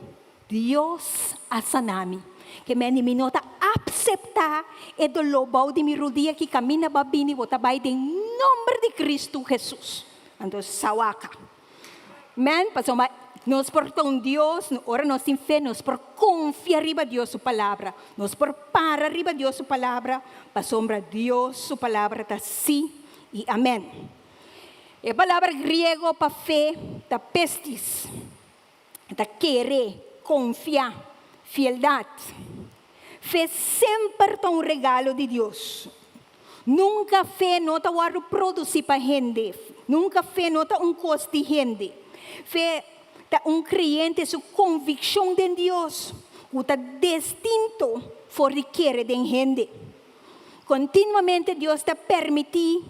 Dios a sana mi. Ke mende mi no ta apseptá e doló bou di mi rudia ki kaminda bo a bini bo ta bai den nomber di Kristu Hesus. Anto sawaka. Men, pasobra nos por ta un Dios, ora nos tin fe nos por konfia riba Dios su palabra. Nos por para riba Dios su palabra, pasobra Dios su palabra ta sí i amèn. E palabra griego pa fe ta pistis. Ta kere, konfia, fieldat. Fe semper ta un regalo di Dios. Nunka fe no ta wòrdu produsí pa hende. Nunka fe no ta un kos di hende. Fe ta un kreyente su konvikshon den Dios ku ta distinto for di kere den hende. Kontinuamente Dios ta permití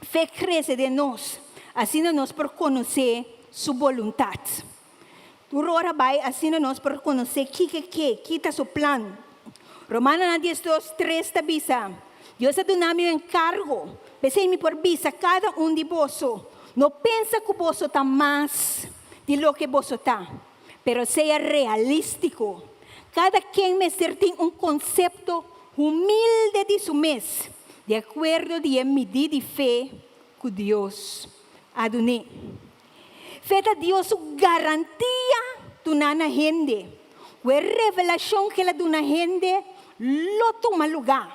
Fe krese den nos, asina nos por konosé su boluntat. Tur ora bai asina nos por konosé kiko e ke, ki ta su plan. Romanonan 12, 3 ta bisa, Dios a duna mi un enkargo, p'esei mi por bisa kada un di boso, No pensa ku boso ta mas di loke boso ta, pero sea realístiko. Kada ken mester tin un konsepto Humilde di su mes, di akuerdo di e midí di fe ku Dios a dun'é. Fe ta Dios su garantia duná na hende ku e revelashon ku el a duna hende lo tuma lugá.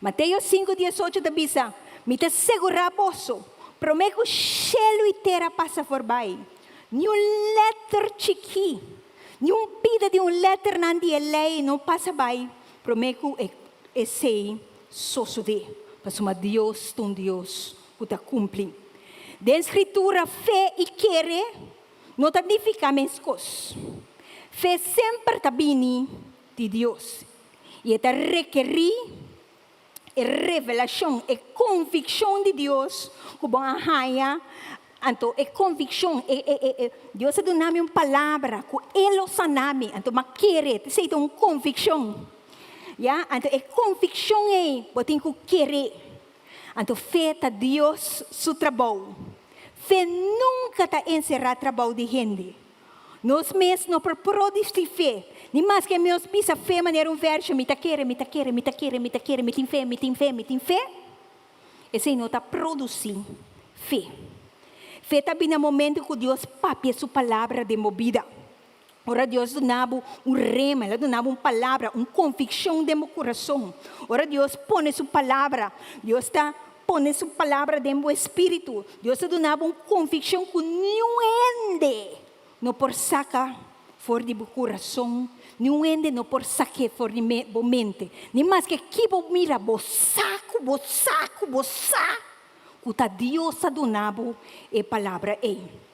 Mateo sinku diesocho ta bisa, Mi ta segurá boso, promé ku shelu i tera pasa forbei, ni un lèter chikí Ni un pida di un letternan di e lei no pasa bai promé ku esei sosodé, pasobra Dios ta un Dios ku ta kumpli. Den Skritura fe i kere no ta nifiká meskos. Fe semper ta bini di Dios i e ta rekerí e revelashon, e konvikshon di Dios ku bo a haña, anto e konvikshon, e, e, e, e, Dios a duna mi un palabra ku E lo sana mi, anto m'a kere, esei ta un konvikshon. Ya, anto e konvikshon ei bo tin ku kere. Anto fe ta Dios su trabou. Fe nunka ta enserá trabou di hende. Nos mes no por produci fe, ni maske nos bisa fe manera un verso, mi ta kere, mi ta kere, mi ta kere, mi ta kere, mi tin fe, mi tin fe, mi tin fe. Esei no ta produci fe. Fe ta bini na momento ku Dios papia su palabra den bo bida. Ora Dios duna bo un rema, El a duna bo un palabra, un konvikshon den bo kurason. Ora Dios pone su palabra, Dios ta pone su palabra den bo espíritu. Dios ta duna bo un konvikshon ku niun hende no por saka for di bo kurason, niun hende no por sak'é for di bo mente. Ni maske ki bo mira, bo sa ku bo sa ku bo sa ku ta Dios a duna bo e palabra ei.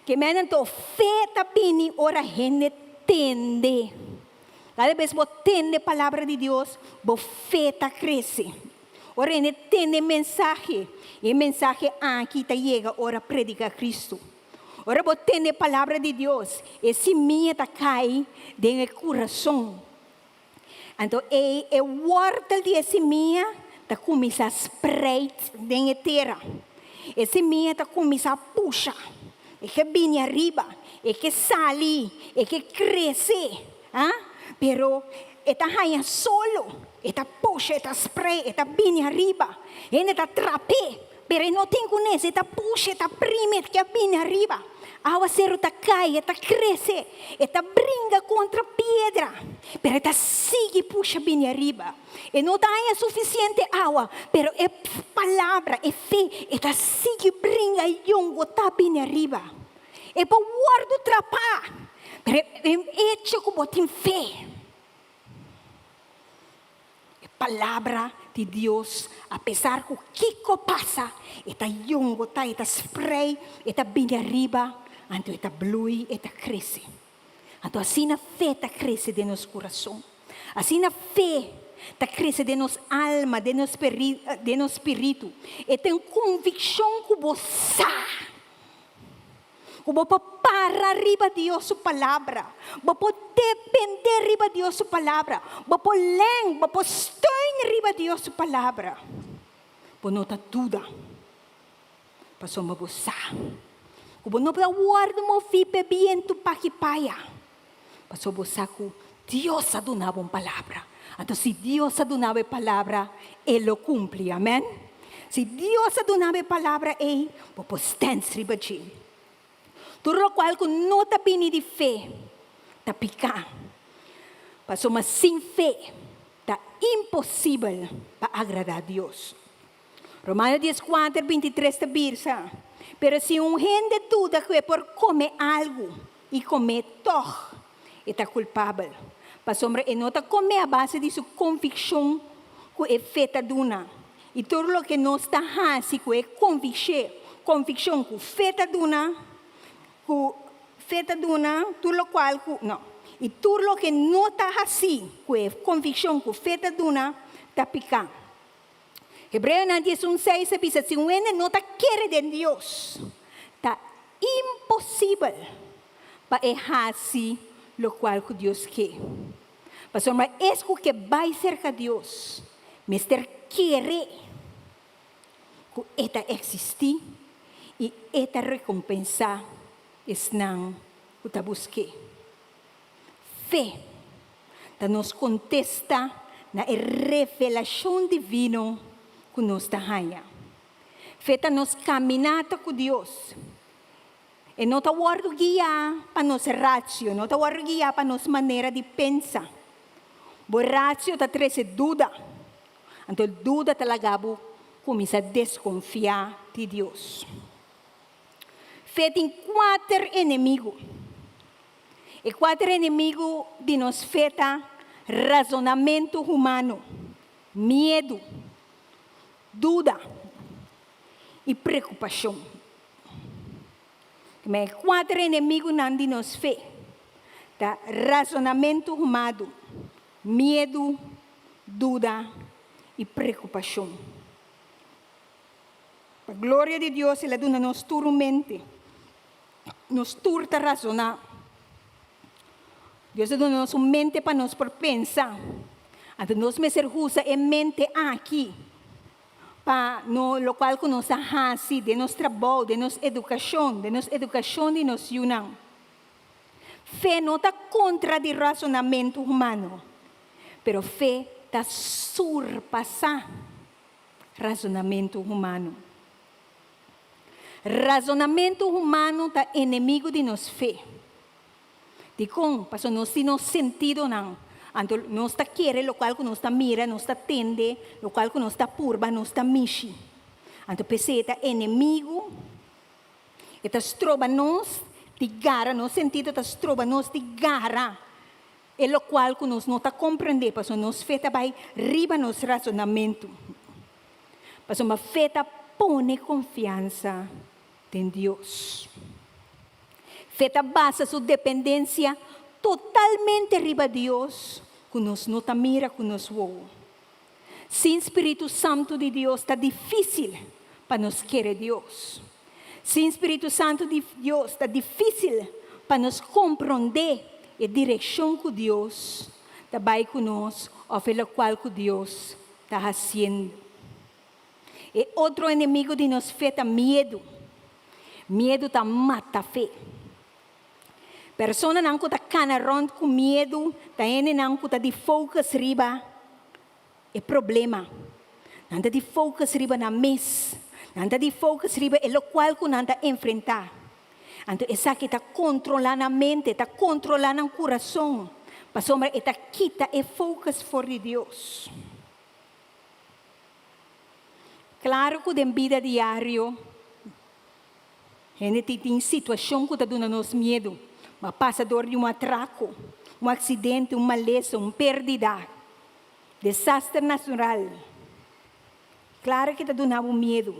Ke men anto fe ta bini ora hende tende. Kada bes bo tende palabra di Dios, bo fe ta krese. Ora hende tende e mensahe, i e mensahe aki ta yega ora prediká Kristu. Ora bo tende palabra di Dios, e simia ta kai den e kurason. Anto ei e wòrtel di e simia ta kuminsá spreit den e tera. E simia ta kuminsá pusha. E ke bini ariba, e ke sali, e ke krese. Ah, pero e ta haña solo, e ta pusha, e ta sprei, e ta bini ariba. Hende ta trap'é, pero e no tin ku nes, e ta pusha, e ta primi, e ke bini ariba. Awaseru ta kai, e ta krese, e ta bringa kontra piedra, pero e ta sigui pusha bini ariba. E no ta haña sufisiente awa, pero e palabra, e fe, e ta sigui bringa i yongotá bini ariba. E por wòrdu trapá, pero e echo ku bo tin fe. E palabra di Dios, apesar ku kiko pasa, e ta yongotá, e ta sprei, e ta bini ariba, anto e ta blui, e ta krese. Anto asina fe ta krese den nos kurason. Asina fe ta krese den nos alma, den nos den nos spiritu. E ta un konvikshon ku bo sa. Ku bo por para riba Dios su palabra. Bo por dependé riba Dios su palabra. Bo por lèn, bo por steun riba Dios su palabra. Bo no ta duda, pasobra bo sa ku bo no por a wòrdu moví p'e bientu p'aki p'aya, pasobra bo sa ku Dios a duna bo un palabra. Anto si Dios a duna bo e palabra, e lo kumpli. Amèn. Si Dios a duna bo e palabra ei, bo por stèns riba dje. Tur lokual ku no ta bini di fe ta piká. Pasobra sin fe ta imposibel pa agradá Dios. Romano dieskuater, bintitres ta bisa, Pero si un hende duda ku e por kome algu i kom'é tòg, e ta kulpabel, pasobra e no ta kom'é a base di su konvikshon ku e fe ta duna. I tur loke nos ta hasi ku e konvikshon ku fe ta duna, ku fe ta duna, tur lokual ku, no, i tur loke no ta hasi ku e konvikshon ku fe ta duna, ta piká. Hebreonan 11 seis a bisa, Si un hende no ta kere den Dios, ta imposibel pa e hasi lokual ku Dios ke. Pasobra es ku ke bai serka Dios mester kere ku e ta eksistí i e ta rekompensá esnan ku ta busk'é. Fe ta nos kontesta na e revelashon divino ku nos ta haña. Fe ta nos kaminata ku Dios. E no ta wòrdu guiá pa nos ratio, no ta wòrdu guiá pa nos manera di pensa. Bo ratio ta trese duda, anto duda ta laga bo kuminsá deskonfiá di Dios. Fe tin kuater enemigu. E kuater enemigu di nos fe ta razonamentu humano, miedu, duda i preokupashon. Ma e kuater enemigunan di nos fe ta razonamentu humado, miedu, duda i preokupashon. Pa gloria di Dios el a duna nos tur un mente. Nos tur ta razoná. Dios a duna nos un mente pa nos por pensa. Anto nos mester usa e mente aki pa no lokual ku nos ta hasi den nos trabou, den nos edukashon, den nos edukashon di nos yunan. Fe no ta kontra di rasonamentu humano, pero fe ta surpasá rasonamentu humano. Razonamentu humano ta enemigu di nos fe. Dikon? Pasobra nos tin nos sentidonan. Anto nos ta kere lokual ku nos ta mira, nos ta tende, lokual ku nos ta purba, nos ta mishi. Anto p'esei e ta enemigu, e ta stroba nos di gara, nos sentido ta stroba nos di gara e lokual ku nos no ta komprendé, pasobra nos fe ta bai riba nos razonamentu. Pasobra fe ta pone konfiansa den Dios. Fe ta basa su dependensia totalmente riba Dios ku nos no ta mira ku nos wowo. Sin spiritu santu di Dios ta difísil pa nos kere Dios. Sin Spiritu Santu di Dios ta difísil pa nos komprondé e direkshon ku Dios ta bai ku nos òf e lokual ku Dios ta hasiendo. E otro enemigu di nos fe ta miedu. Miedu ta mata fe. Personanan ku ta kana rònt ku miedu ta hendenan ku ta di focus riba e problema. Nan ta di focus riba nan mes. Nan ta di focus riba e lokual ku nan ta enfrentá. Anto esaki ta kontrolá nan mente, ta kontrolá nan kurason, pasobra e ta kita e focus for di Dios. Klaru ku den bida diario hende tin tin situashon ku ta duna nos miedu. Bo a pasa dor di un atrako, un aksidente, un malesa, un pèrdida, desaster natural. Klaru ke ta duna bo miedu.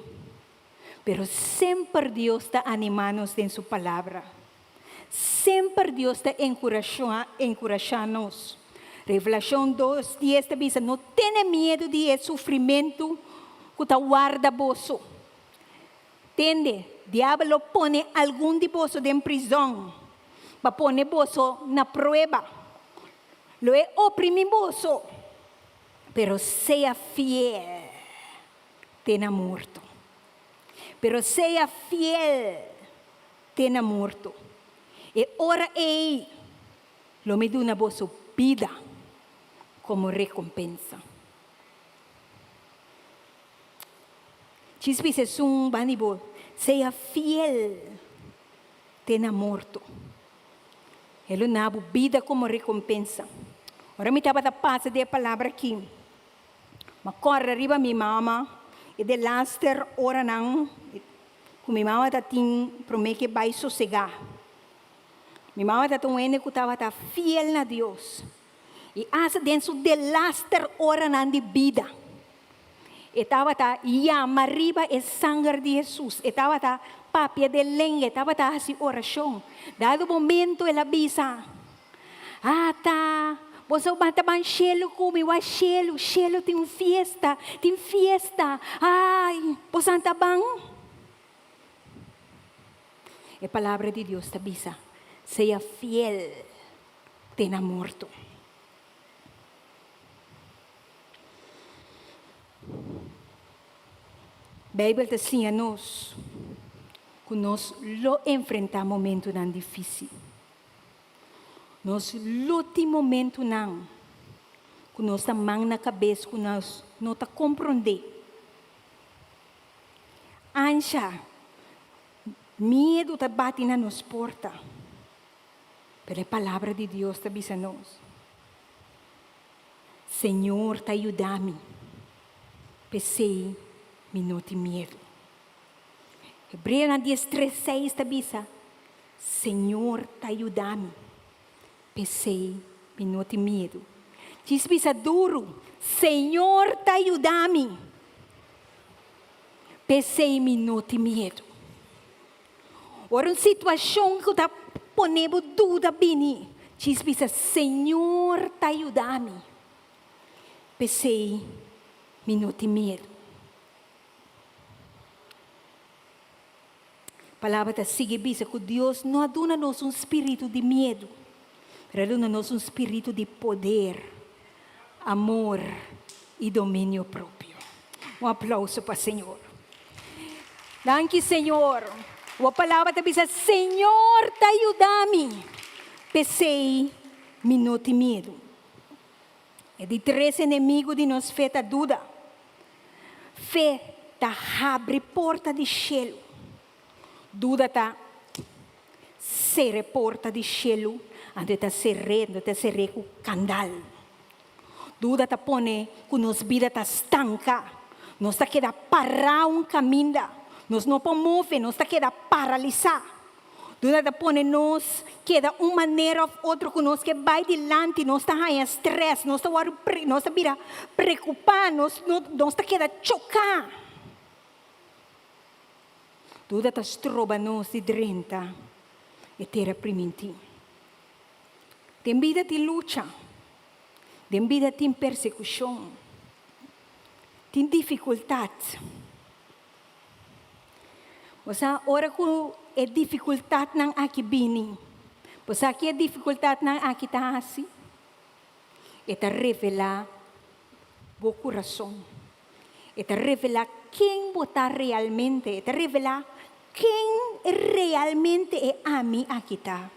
Pero semper Dios ta animá nos den su Palabra. Semper Dios ta enkurashá nos. Revelashon dos, dies ta bisa, No tene miedu di e sufrimentu ku ta warda boso. Tende, Diabel lo pone algun di boso den prizòn pa pone boso na prueba. Lo e oprimí boso, pero sea fiel te na morto. Pero sea fiel te na morto. E ora ei lo mi duna boso bida komo rekompensa. Djis bisa esun banda di bo, Sea fiel te na morto. E lo na bo bida komo rekompensa. Ora mi tabata pasa di e palabra aki, Mi a kòrda riba mi mama e delaster oranan ku mi mama ta tin promé ke bai sosegá. Mi mama ta un hende ku tabata fiel na Dios i asta den su delaster oranan di bida e tabata yama riba e sanger di Hesus, e tabata papia den lenga, e tabata hasi orashon. Dado momento el a bisa, Ata, boso ban ta ban shelu ku mi, wak shelu, shelu tin un fiesta, tin fiesta, ai, boso a ta ban? E palabra di Dios ta bisa, Sea fiel te na morto. Beibel ta siña nos ku nos lo enfrentá momentunan difísil. Nos lo tin momentunan ku nos ta man na kabes ku nos no ta komprondé. Ansha, miedu ta bati na nos porta, pero e Palabra di Dios ta bisa nos, Señor ta yuda mi, p'esei mi no tin miedu. Hebreonan diestres seis ta bisa, Señor ta yuda mi, p'esei mi no tin miedu. Djis bisa duru, Señor ta yuda mi, p'esei mi no tin miedu. Ora un situashon ku ta pone bo duda bini, djis bisa, Señor ta yuda mi, p'esei mi no tin miedu. Palabra ta sigui bisa ku Dios no a duna nos un spiritu di miedu, pero a duna nos un spiritu di poder, amor i dominio propio. Un aplouso pa Señor. Danki Señor. Bo palabra ta bisa, Señor ta yuda mi, p'esei mi no tin miedu. E di tres enemigu di nos fe ta duda. Fe ta habri porta di shelu. Duda ta sera e porta di shelu, anto e ta ser'é, anto e ta ser'é ku kandal. Duda ta pone ku nos bida ta stanka. Nos ta keda pará un kaminda. Nos no por move, nos ta keda paralisá. Duna ta pone nos keda un manera of otro ku nos ke bai dilanti, nos ta haña stress, nos ta wòrdu nos ta bira preokupá, nos nos ta keda choká. Duda ta stroba nos di drenta e tera primintí. Den bida tin lucha, den bida tin persekushon, tin difikultat. Bo sa, ora ku e difikultatnan aki bini, bo sa ki e difikultatnan aki ta hasi? E ta revelá bo kurason. E ta revelá ken bo ta realmente. E ta revelá ken realmente e ami aki ta.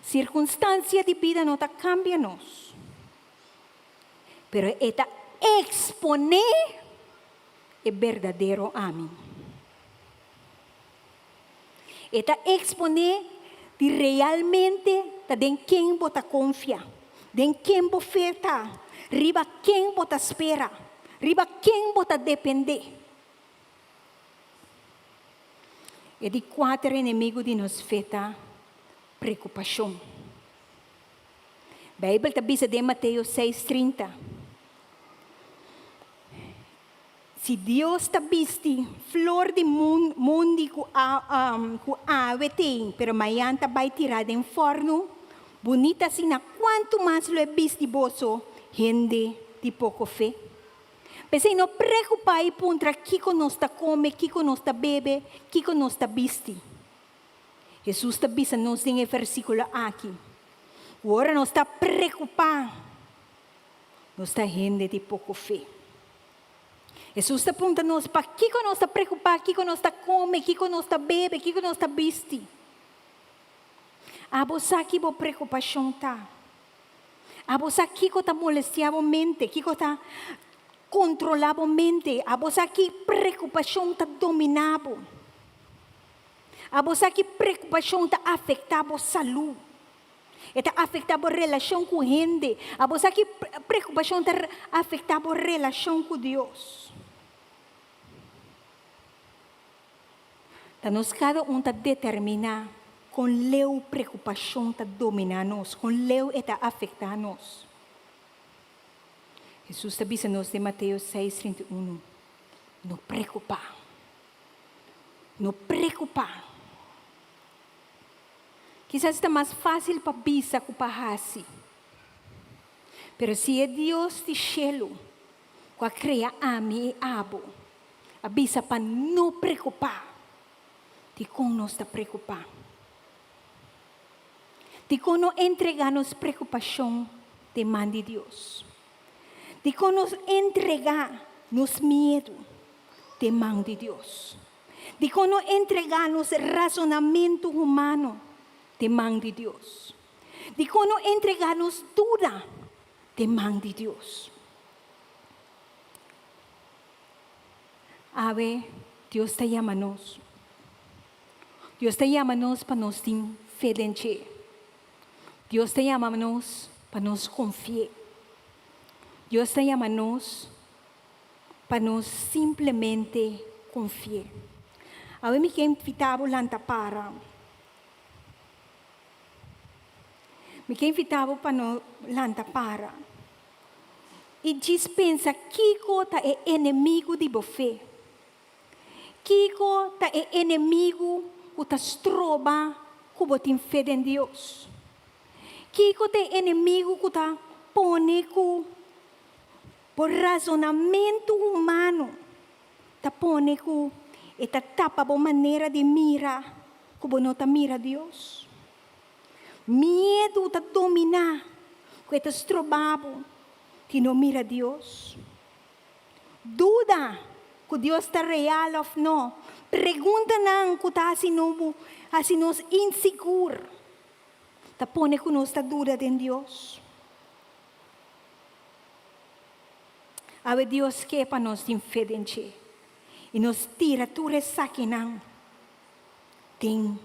Sirkunstansia di bida no ta kambia nos, pero e ta eksponé e berdadero ami. E ta eksponé di realmente ta den ken bo ta konfia, den ken bo fe ta, riba ken bo ta spera, riba ken bo ta dependé. E di kuater enemigu di nos fe ta preokupashon. Beibel ta bisa den Mateo seis trinta, Si Dios ta bisti flor di mundi ku ku awe t'ei, pero mayan ta bai tirá den fòrnu, bunita asina, kuantu mas lo e bisti boso, hende di poko fe? P'esei no preokupá i puntra kiko nos ta kome, kiko nos ta bebe, kiko nos ta bisti. Hesus ta bisa nos den e versíkulo aki ku ora nos ta preokupá, nos ta hende di poko fe. Hesus ta puntra nos, Pakiko nos ta preokupá kiko nos ta kome, kiko nos ta bebe, kiko nos ta bisti? Abo sa ki bo preokupashon ta. Abo sa kiko ta molestiá bo mente, kiko ta kontrolá bo mente. Abo sa ki preokupashon ta dominá bo. Abo sa ki preokupashon ta afektá bo salú. E ta afektá bo relashon ku hende. Abo sa ki preokupashon ta afektá bo relashon ku Dios. Ta nos kada un ta determiná kon leu preokupashon ta dominá nos, kon leu e ta afektá nos. Hesus ta bisa nos den Mateo seis, 31, No preokupá. No preokupá. Kisas ta mas fásil pa bisa ku pa hasi. Pero si e Dios di shelu ku a krea ami i abo a bisa pa no preokupá, dikon nos ta preokupá? Dikon no entregá nos preokupashon den man di Dios? Dikon nos entregá nos miedu den man di Dios? Dikon no entregá nos rasonamentu humano den man di Dios? Dikon no entregá nos duda den man di Dios? Awe, Dios ta yama nos. Dios ta yama nos pa nos tin fe den dje. Dios ta yama nos pa nos konfi'é. Dios ta yama nos pa nos simplemente konfi'é. Awe mi ke invitá bo lanta para. Mi ke invitá bo pa no lanta para i djis pensa kiko ta e enemigu di bo fe. Kiko ta e enemigu ku ta stroba ku bo tin fe den Dios? Kiko ta e enemigu ku ta pone ku Bo razonamentu humano ta pone ku e ta tapa bo manera di mira ku bo no ta mira Dios. Miedu ta dominá ku e ta stroba bo di no mira Dios. Duda ku Dios ta real òf no, preguntanan ku ta hasi hasi nos insigur, ta pone ku nos ta duda den Dios. Awe Dios ke pa nos tin fe den dje i nos tira tur esakinan den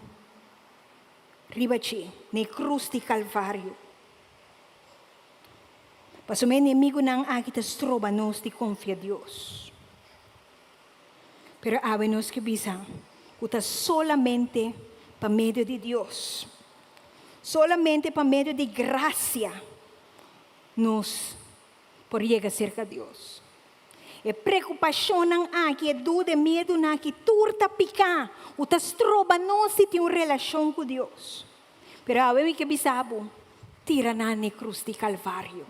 riba dje, na e krus di Kalvario. Pasobra e enemigunan aki ta stroba nos di konfia Dios. Pero awe nos ke bisa ku ta solamente pa medio di Dios, solamente pa medio di grasia, nos por yega serka Dios. E preokupashonnan aki, e duda, e miedunan aki, tur ta piká ku ta stroba nos di tin un relashon ku Dios. Pero awe mi ke bisa bo, tira nan na e krus di Kalvario.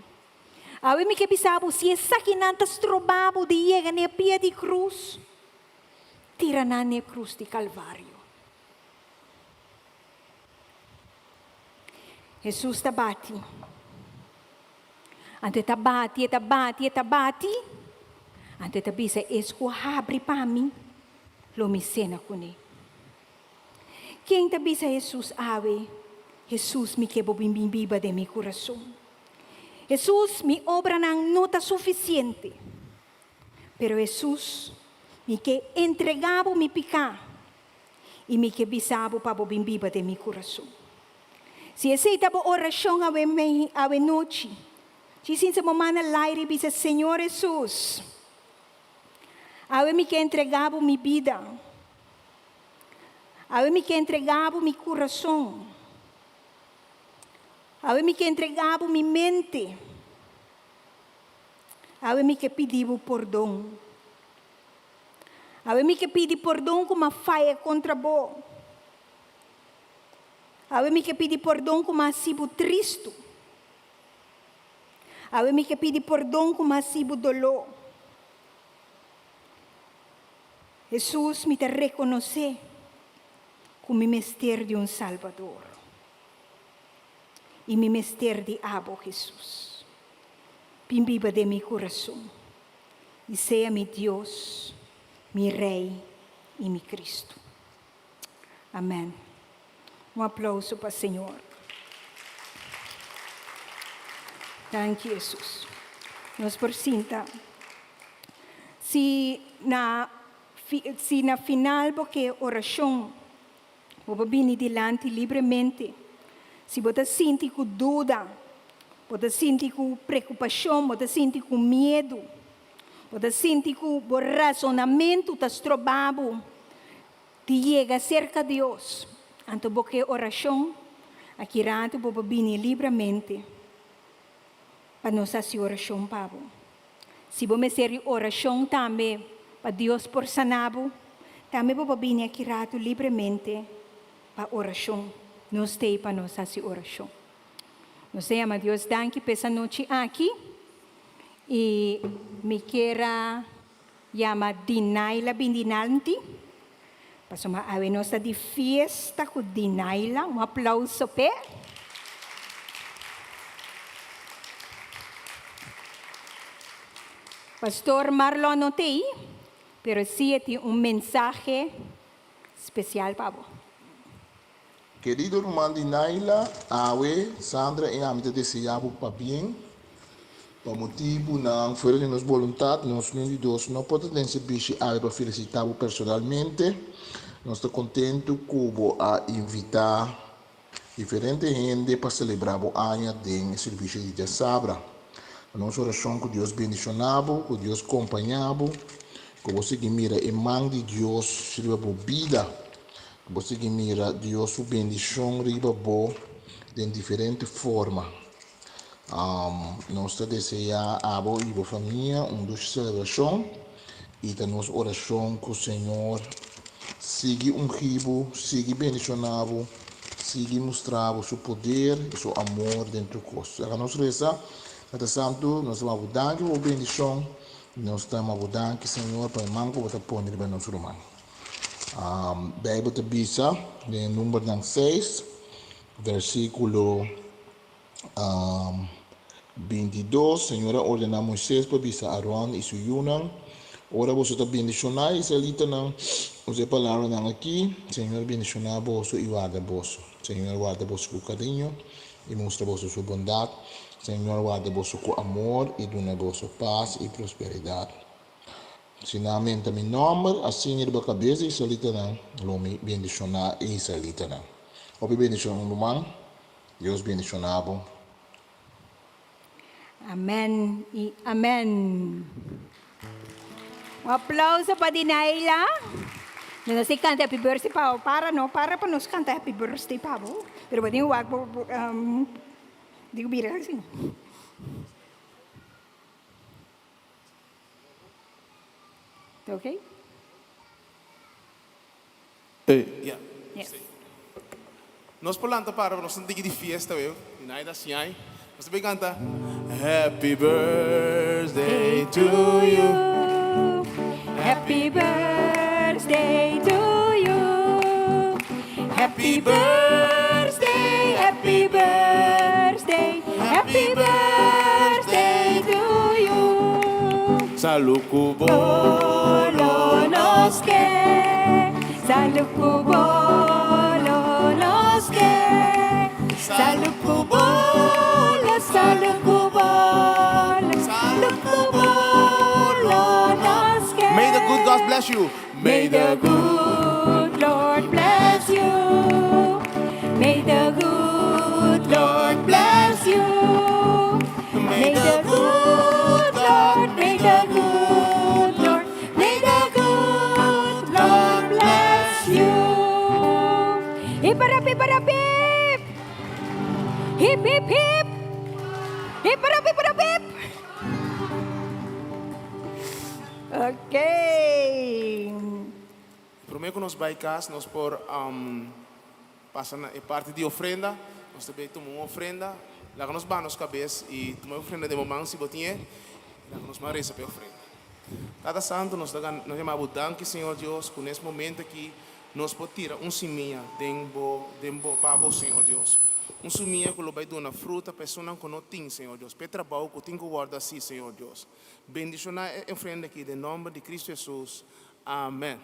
Awe mi ke bisa bo, si esakinan ta stroba bo di yega na e pia di krus, Tira nan n'e krus di Kalvario. Hesus ta bati. Anto e ta bati, e ta bati, e ta bati. Anto e ta bisa, Es ku habri pa mi, lo mi sena kuné. Ken ta bisa Hesus awe, Hesus, mi ke bo bin bin biba den mi kurason. Hesus, mi obranan no ta sufisiente. Pero Hesus, mi ke entregá bo mi piká i mi ke bisa bo pa bo bin biba den mi kurason. Si esei ta bo orashon awe awe nochi, djis sinsa bo man al aire i bisa, Señor Hesus, awe mi ke entregá bo mi bida. Awe mi ke entregá bo mi kurason. Awe mi ke entregá bo mi mente. Awe mi ke pidi bo pordon. Awe mi ke pidi pordon ku m'a faya kontra bo. Awe mi ke pidi pordon ku m'a hasi bo tristu. Awe mi ke pidi pordon ku m'a hasi bo doló. Hesus, mi ta rekonosé ku mi mester di un Salbador. I mi mester di abo, Hesus. Bin biba den mi kurason i sea mi Dios, mi Rei i mi Kristu. Amèn. Un aplouso pa Señor. Danki, Hesus. Nos por sinta. Si na si na final bo ke orashon, bo por bini dilanti libremente. Si bo ta sinti ku duda, bo ta sinti ku preokupashon, bo ta sinti ku miedu, bo ta sinti ku bo rasonamentu ta stroba bo di yega serka Dios, anto bo ke orashon, aki ratu bo por bini libremente pa nos hasi orashon pa bo. Si bo mester di orashon tambe pa Dios por sana bo, tambe bo por bini aki ratu libremente pa orashon. Nos t'ei pa nos hasi orashon. Nos ta yama Dios danki pa es anochi aki i mi kier a yama Dinaila bin dinanti pasobra awe nos ta di fiesta ku Dinaila. Un aplauso p'e. Pastor Marlon no t'ei, pero sí e tin un mensahe spesial pa bo. Kerido ruman di Naila, awe Sandra i ami ta deseá bo pabien. Pa motibunan fuera di nos boluntat, nos niun di dos no por ta den serbishi awe pa felisitá bo personalmente. Nos ta kontentu ku bo a invitá Diferente hende pa selebrá bo aña den e servisio di djasabra. Ta nos orashon ku Dios bendishoná bo, ku Dios kompañá bo, ku bo sigui mira e man di Dios riba bo bida, ku bo sigui mira Dios su bendishon riba bo den diferente forma. Nos ta deseá abo i bo famia un dushi selebrashon i ta nos orashon ku Señor sigui ungí bo, sigui bendishoná bo, sigui mustra bo su poder i su amor den tur kos. Laga nos resa, Tata Santu, nos ta manda bo danki pa bo bendishon, nos ta manda bo danki, Señor, pa e man ku bo ta pone riba nos ruman. Beibel ta bisa den Numbernan seis, versíkulo 22, Señor a ordená Moisés pa bisa Aron i su yunan, Ora boso ta bendishoná e israelitanan, usa e palabranan akí, Señor bendishoná boso i warda boso. Señor warda boso ku kariño i mustra boso su bondat. Señor warda boso ku amor i duna boso pas i prosperidat. Si nan menta mi nòmber, asina riba kabes di israelitanan lo mi bendishoná e israelitanan. Hopi bendishon, un ruman. Dios bendiciona bo. Amen y amen. Un aplauso pa Dinaila. Nos tin canta happy birthday pa bo. Para no, para pa nos canta happy birthday pa bo. Pero bo tin wak bo, bo um, digo bira así. Ta okay? Yeah. Yes. Nos por lanta para, nos ta un tiki di fiesta weu. Di Naida Siñai. Nos ta bay canta Happy birthday to you. Happy birthday. Happy birthday, happy birthday, happy birthday to you. Salú ku Bolo nos ke, salú ku bolo nos ke, salú ku bolo, salú ku bolo, salú ku bolo nos ke. May the good God bless you. May the good Lord bless you. May the good Lord bless you. May the good Lord, may the good Lord, may the good Lord bless you. Hip hip hip hip. Hip hip hip. Hip hip hip hip. Okay. Promé ku nos bai kas, nos por pasa na e parti di ofrenda. Nos tambe tuma un ofrenda. Laga nos baha nos kabes i tuma e ofrenda den bo man si bo tin e. Laga nos man resa pa e ofrenda. Tata Santu, nos ta nos yama bo danki, Señor Dios, ku nes momento aki nos por tira un simia den bo den bo pa bo, Señor Dios. Un simia ku lo bai duna fruta pa esunnan ku no tin, Señor Dios, pa e trabou ku tin ku wòrdu hasi, Señor Dios. Bendishoná e ofrenda aki den nòmber di Kristu Hesus. Amèn.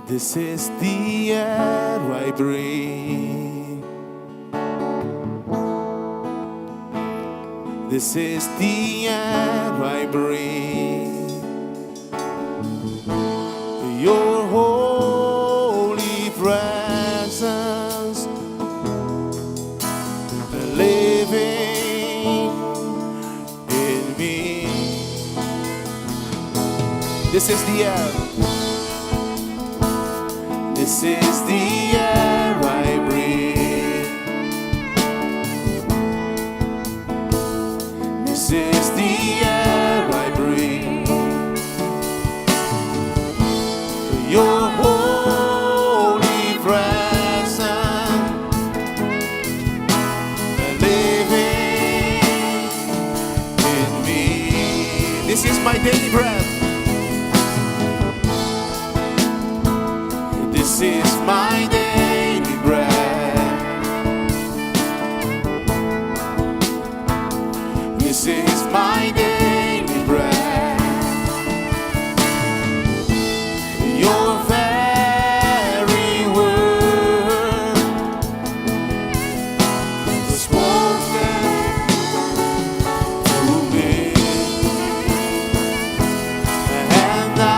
This is the air I breathe. This is the air I breathe. Your holy presence living in me. This is the air. This is the air I breathe. This is the air I breathe. Your holy presence living in me. This is my daily bread. This is my daily bread. This is my daily bread. Your very word was spoken to me, and I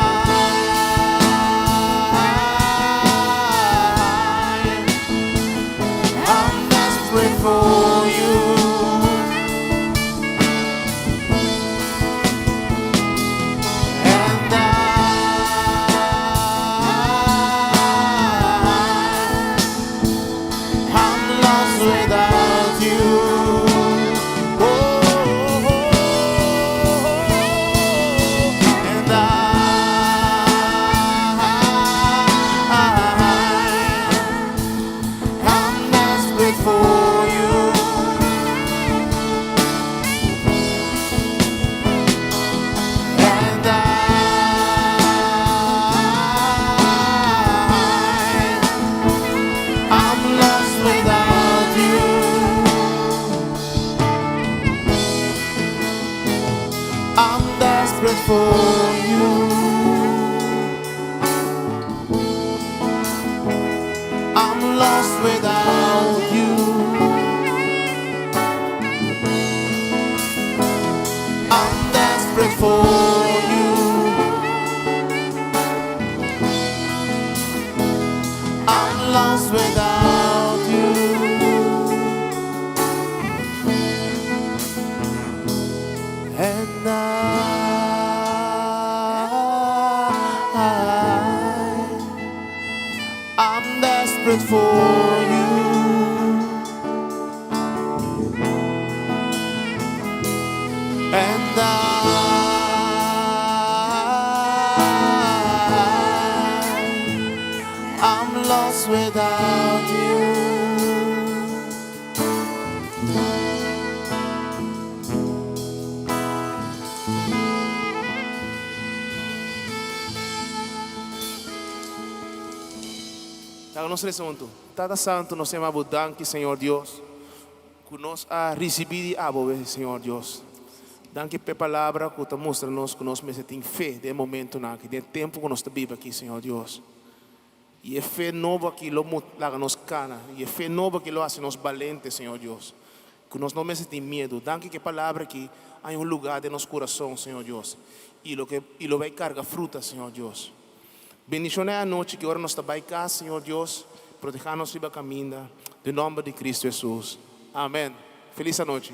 Laga nos resa huntu. Tata Santu, nos yama Bo danki, Señor Dios, ku nos a risibí di Abo, Señor Dios. Danki p'e palabra ku ta mustra nos ku nos mester tin fe den e momentunan aki, den e tempu ku nos ta biba aki, Señor Dios. I e fe nobo aki lo laga nos kana, i e fe nobo aki lo hasi nos balente, Señor Dios, ku nos no mester tin miedu. Danki ku e palabra aki haña un lugá den nos kurason, Señor Dios, i lo ke i lo bai karga fruta, Señor Dios. Bendishoná e anochi ki ora nos ta bai kas, Señor Dios, protehá nos riba kaminda, den nòmber di Kristu Hesus. Amèn. Felis anochi.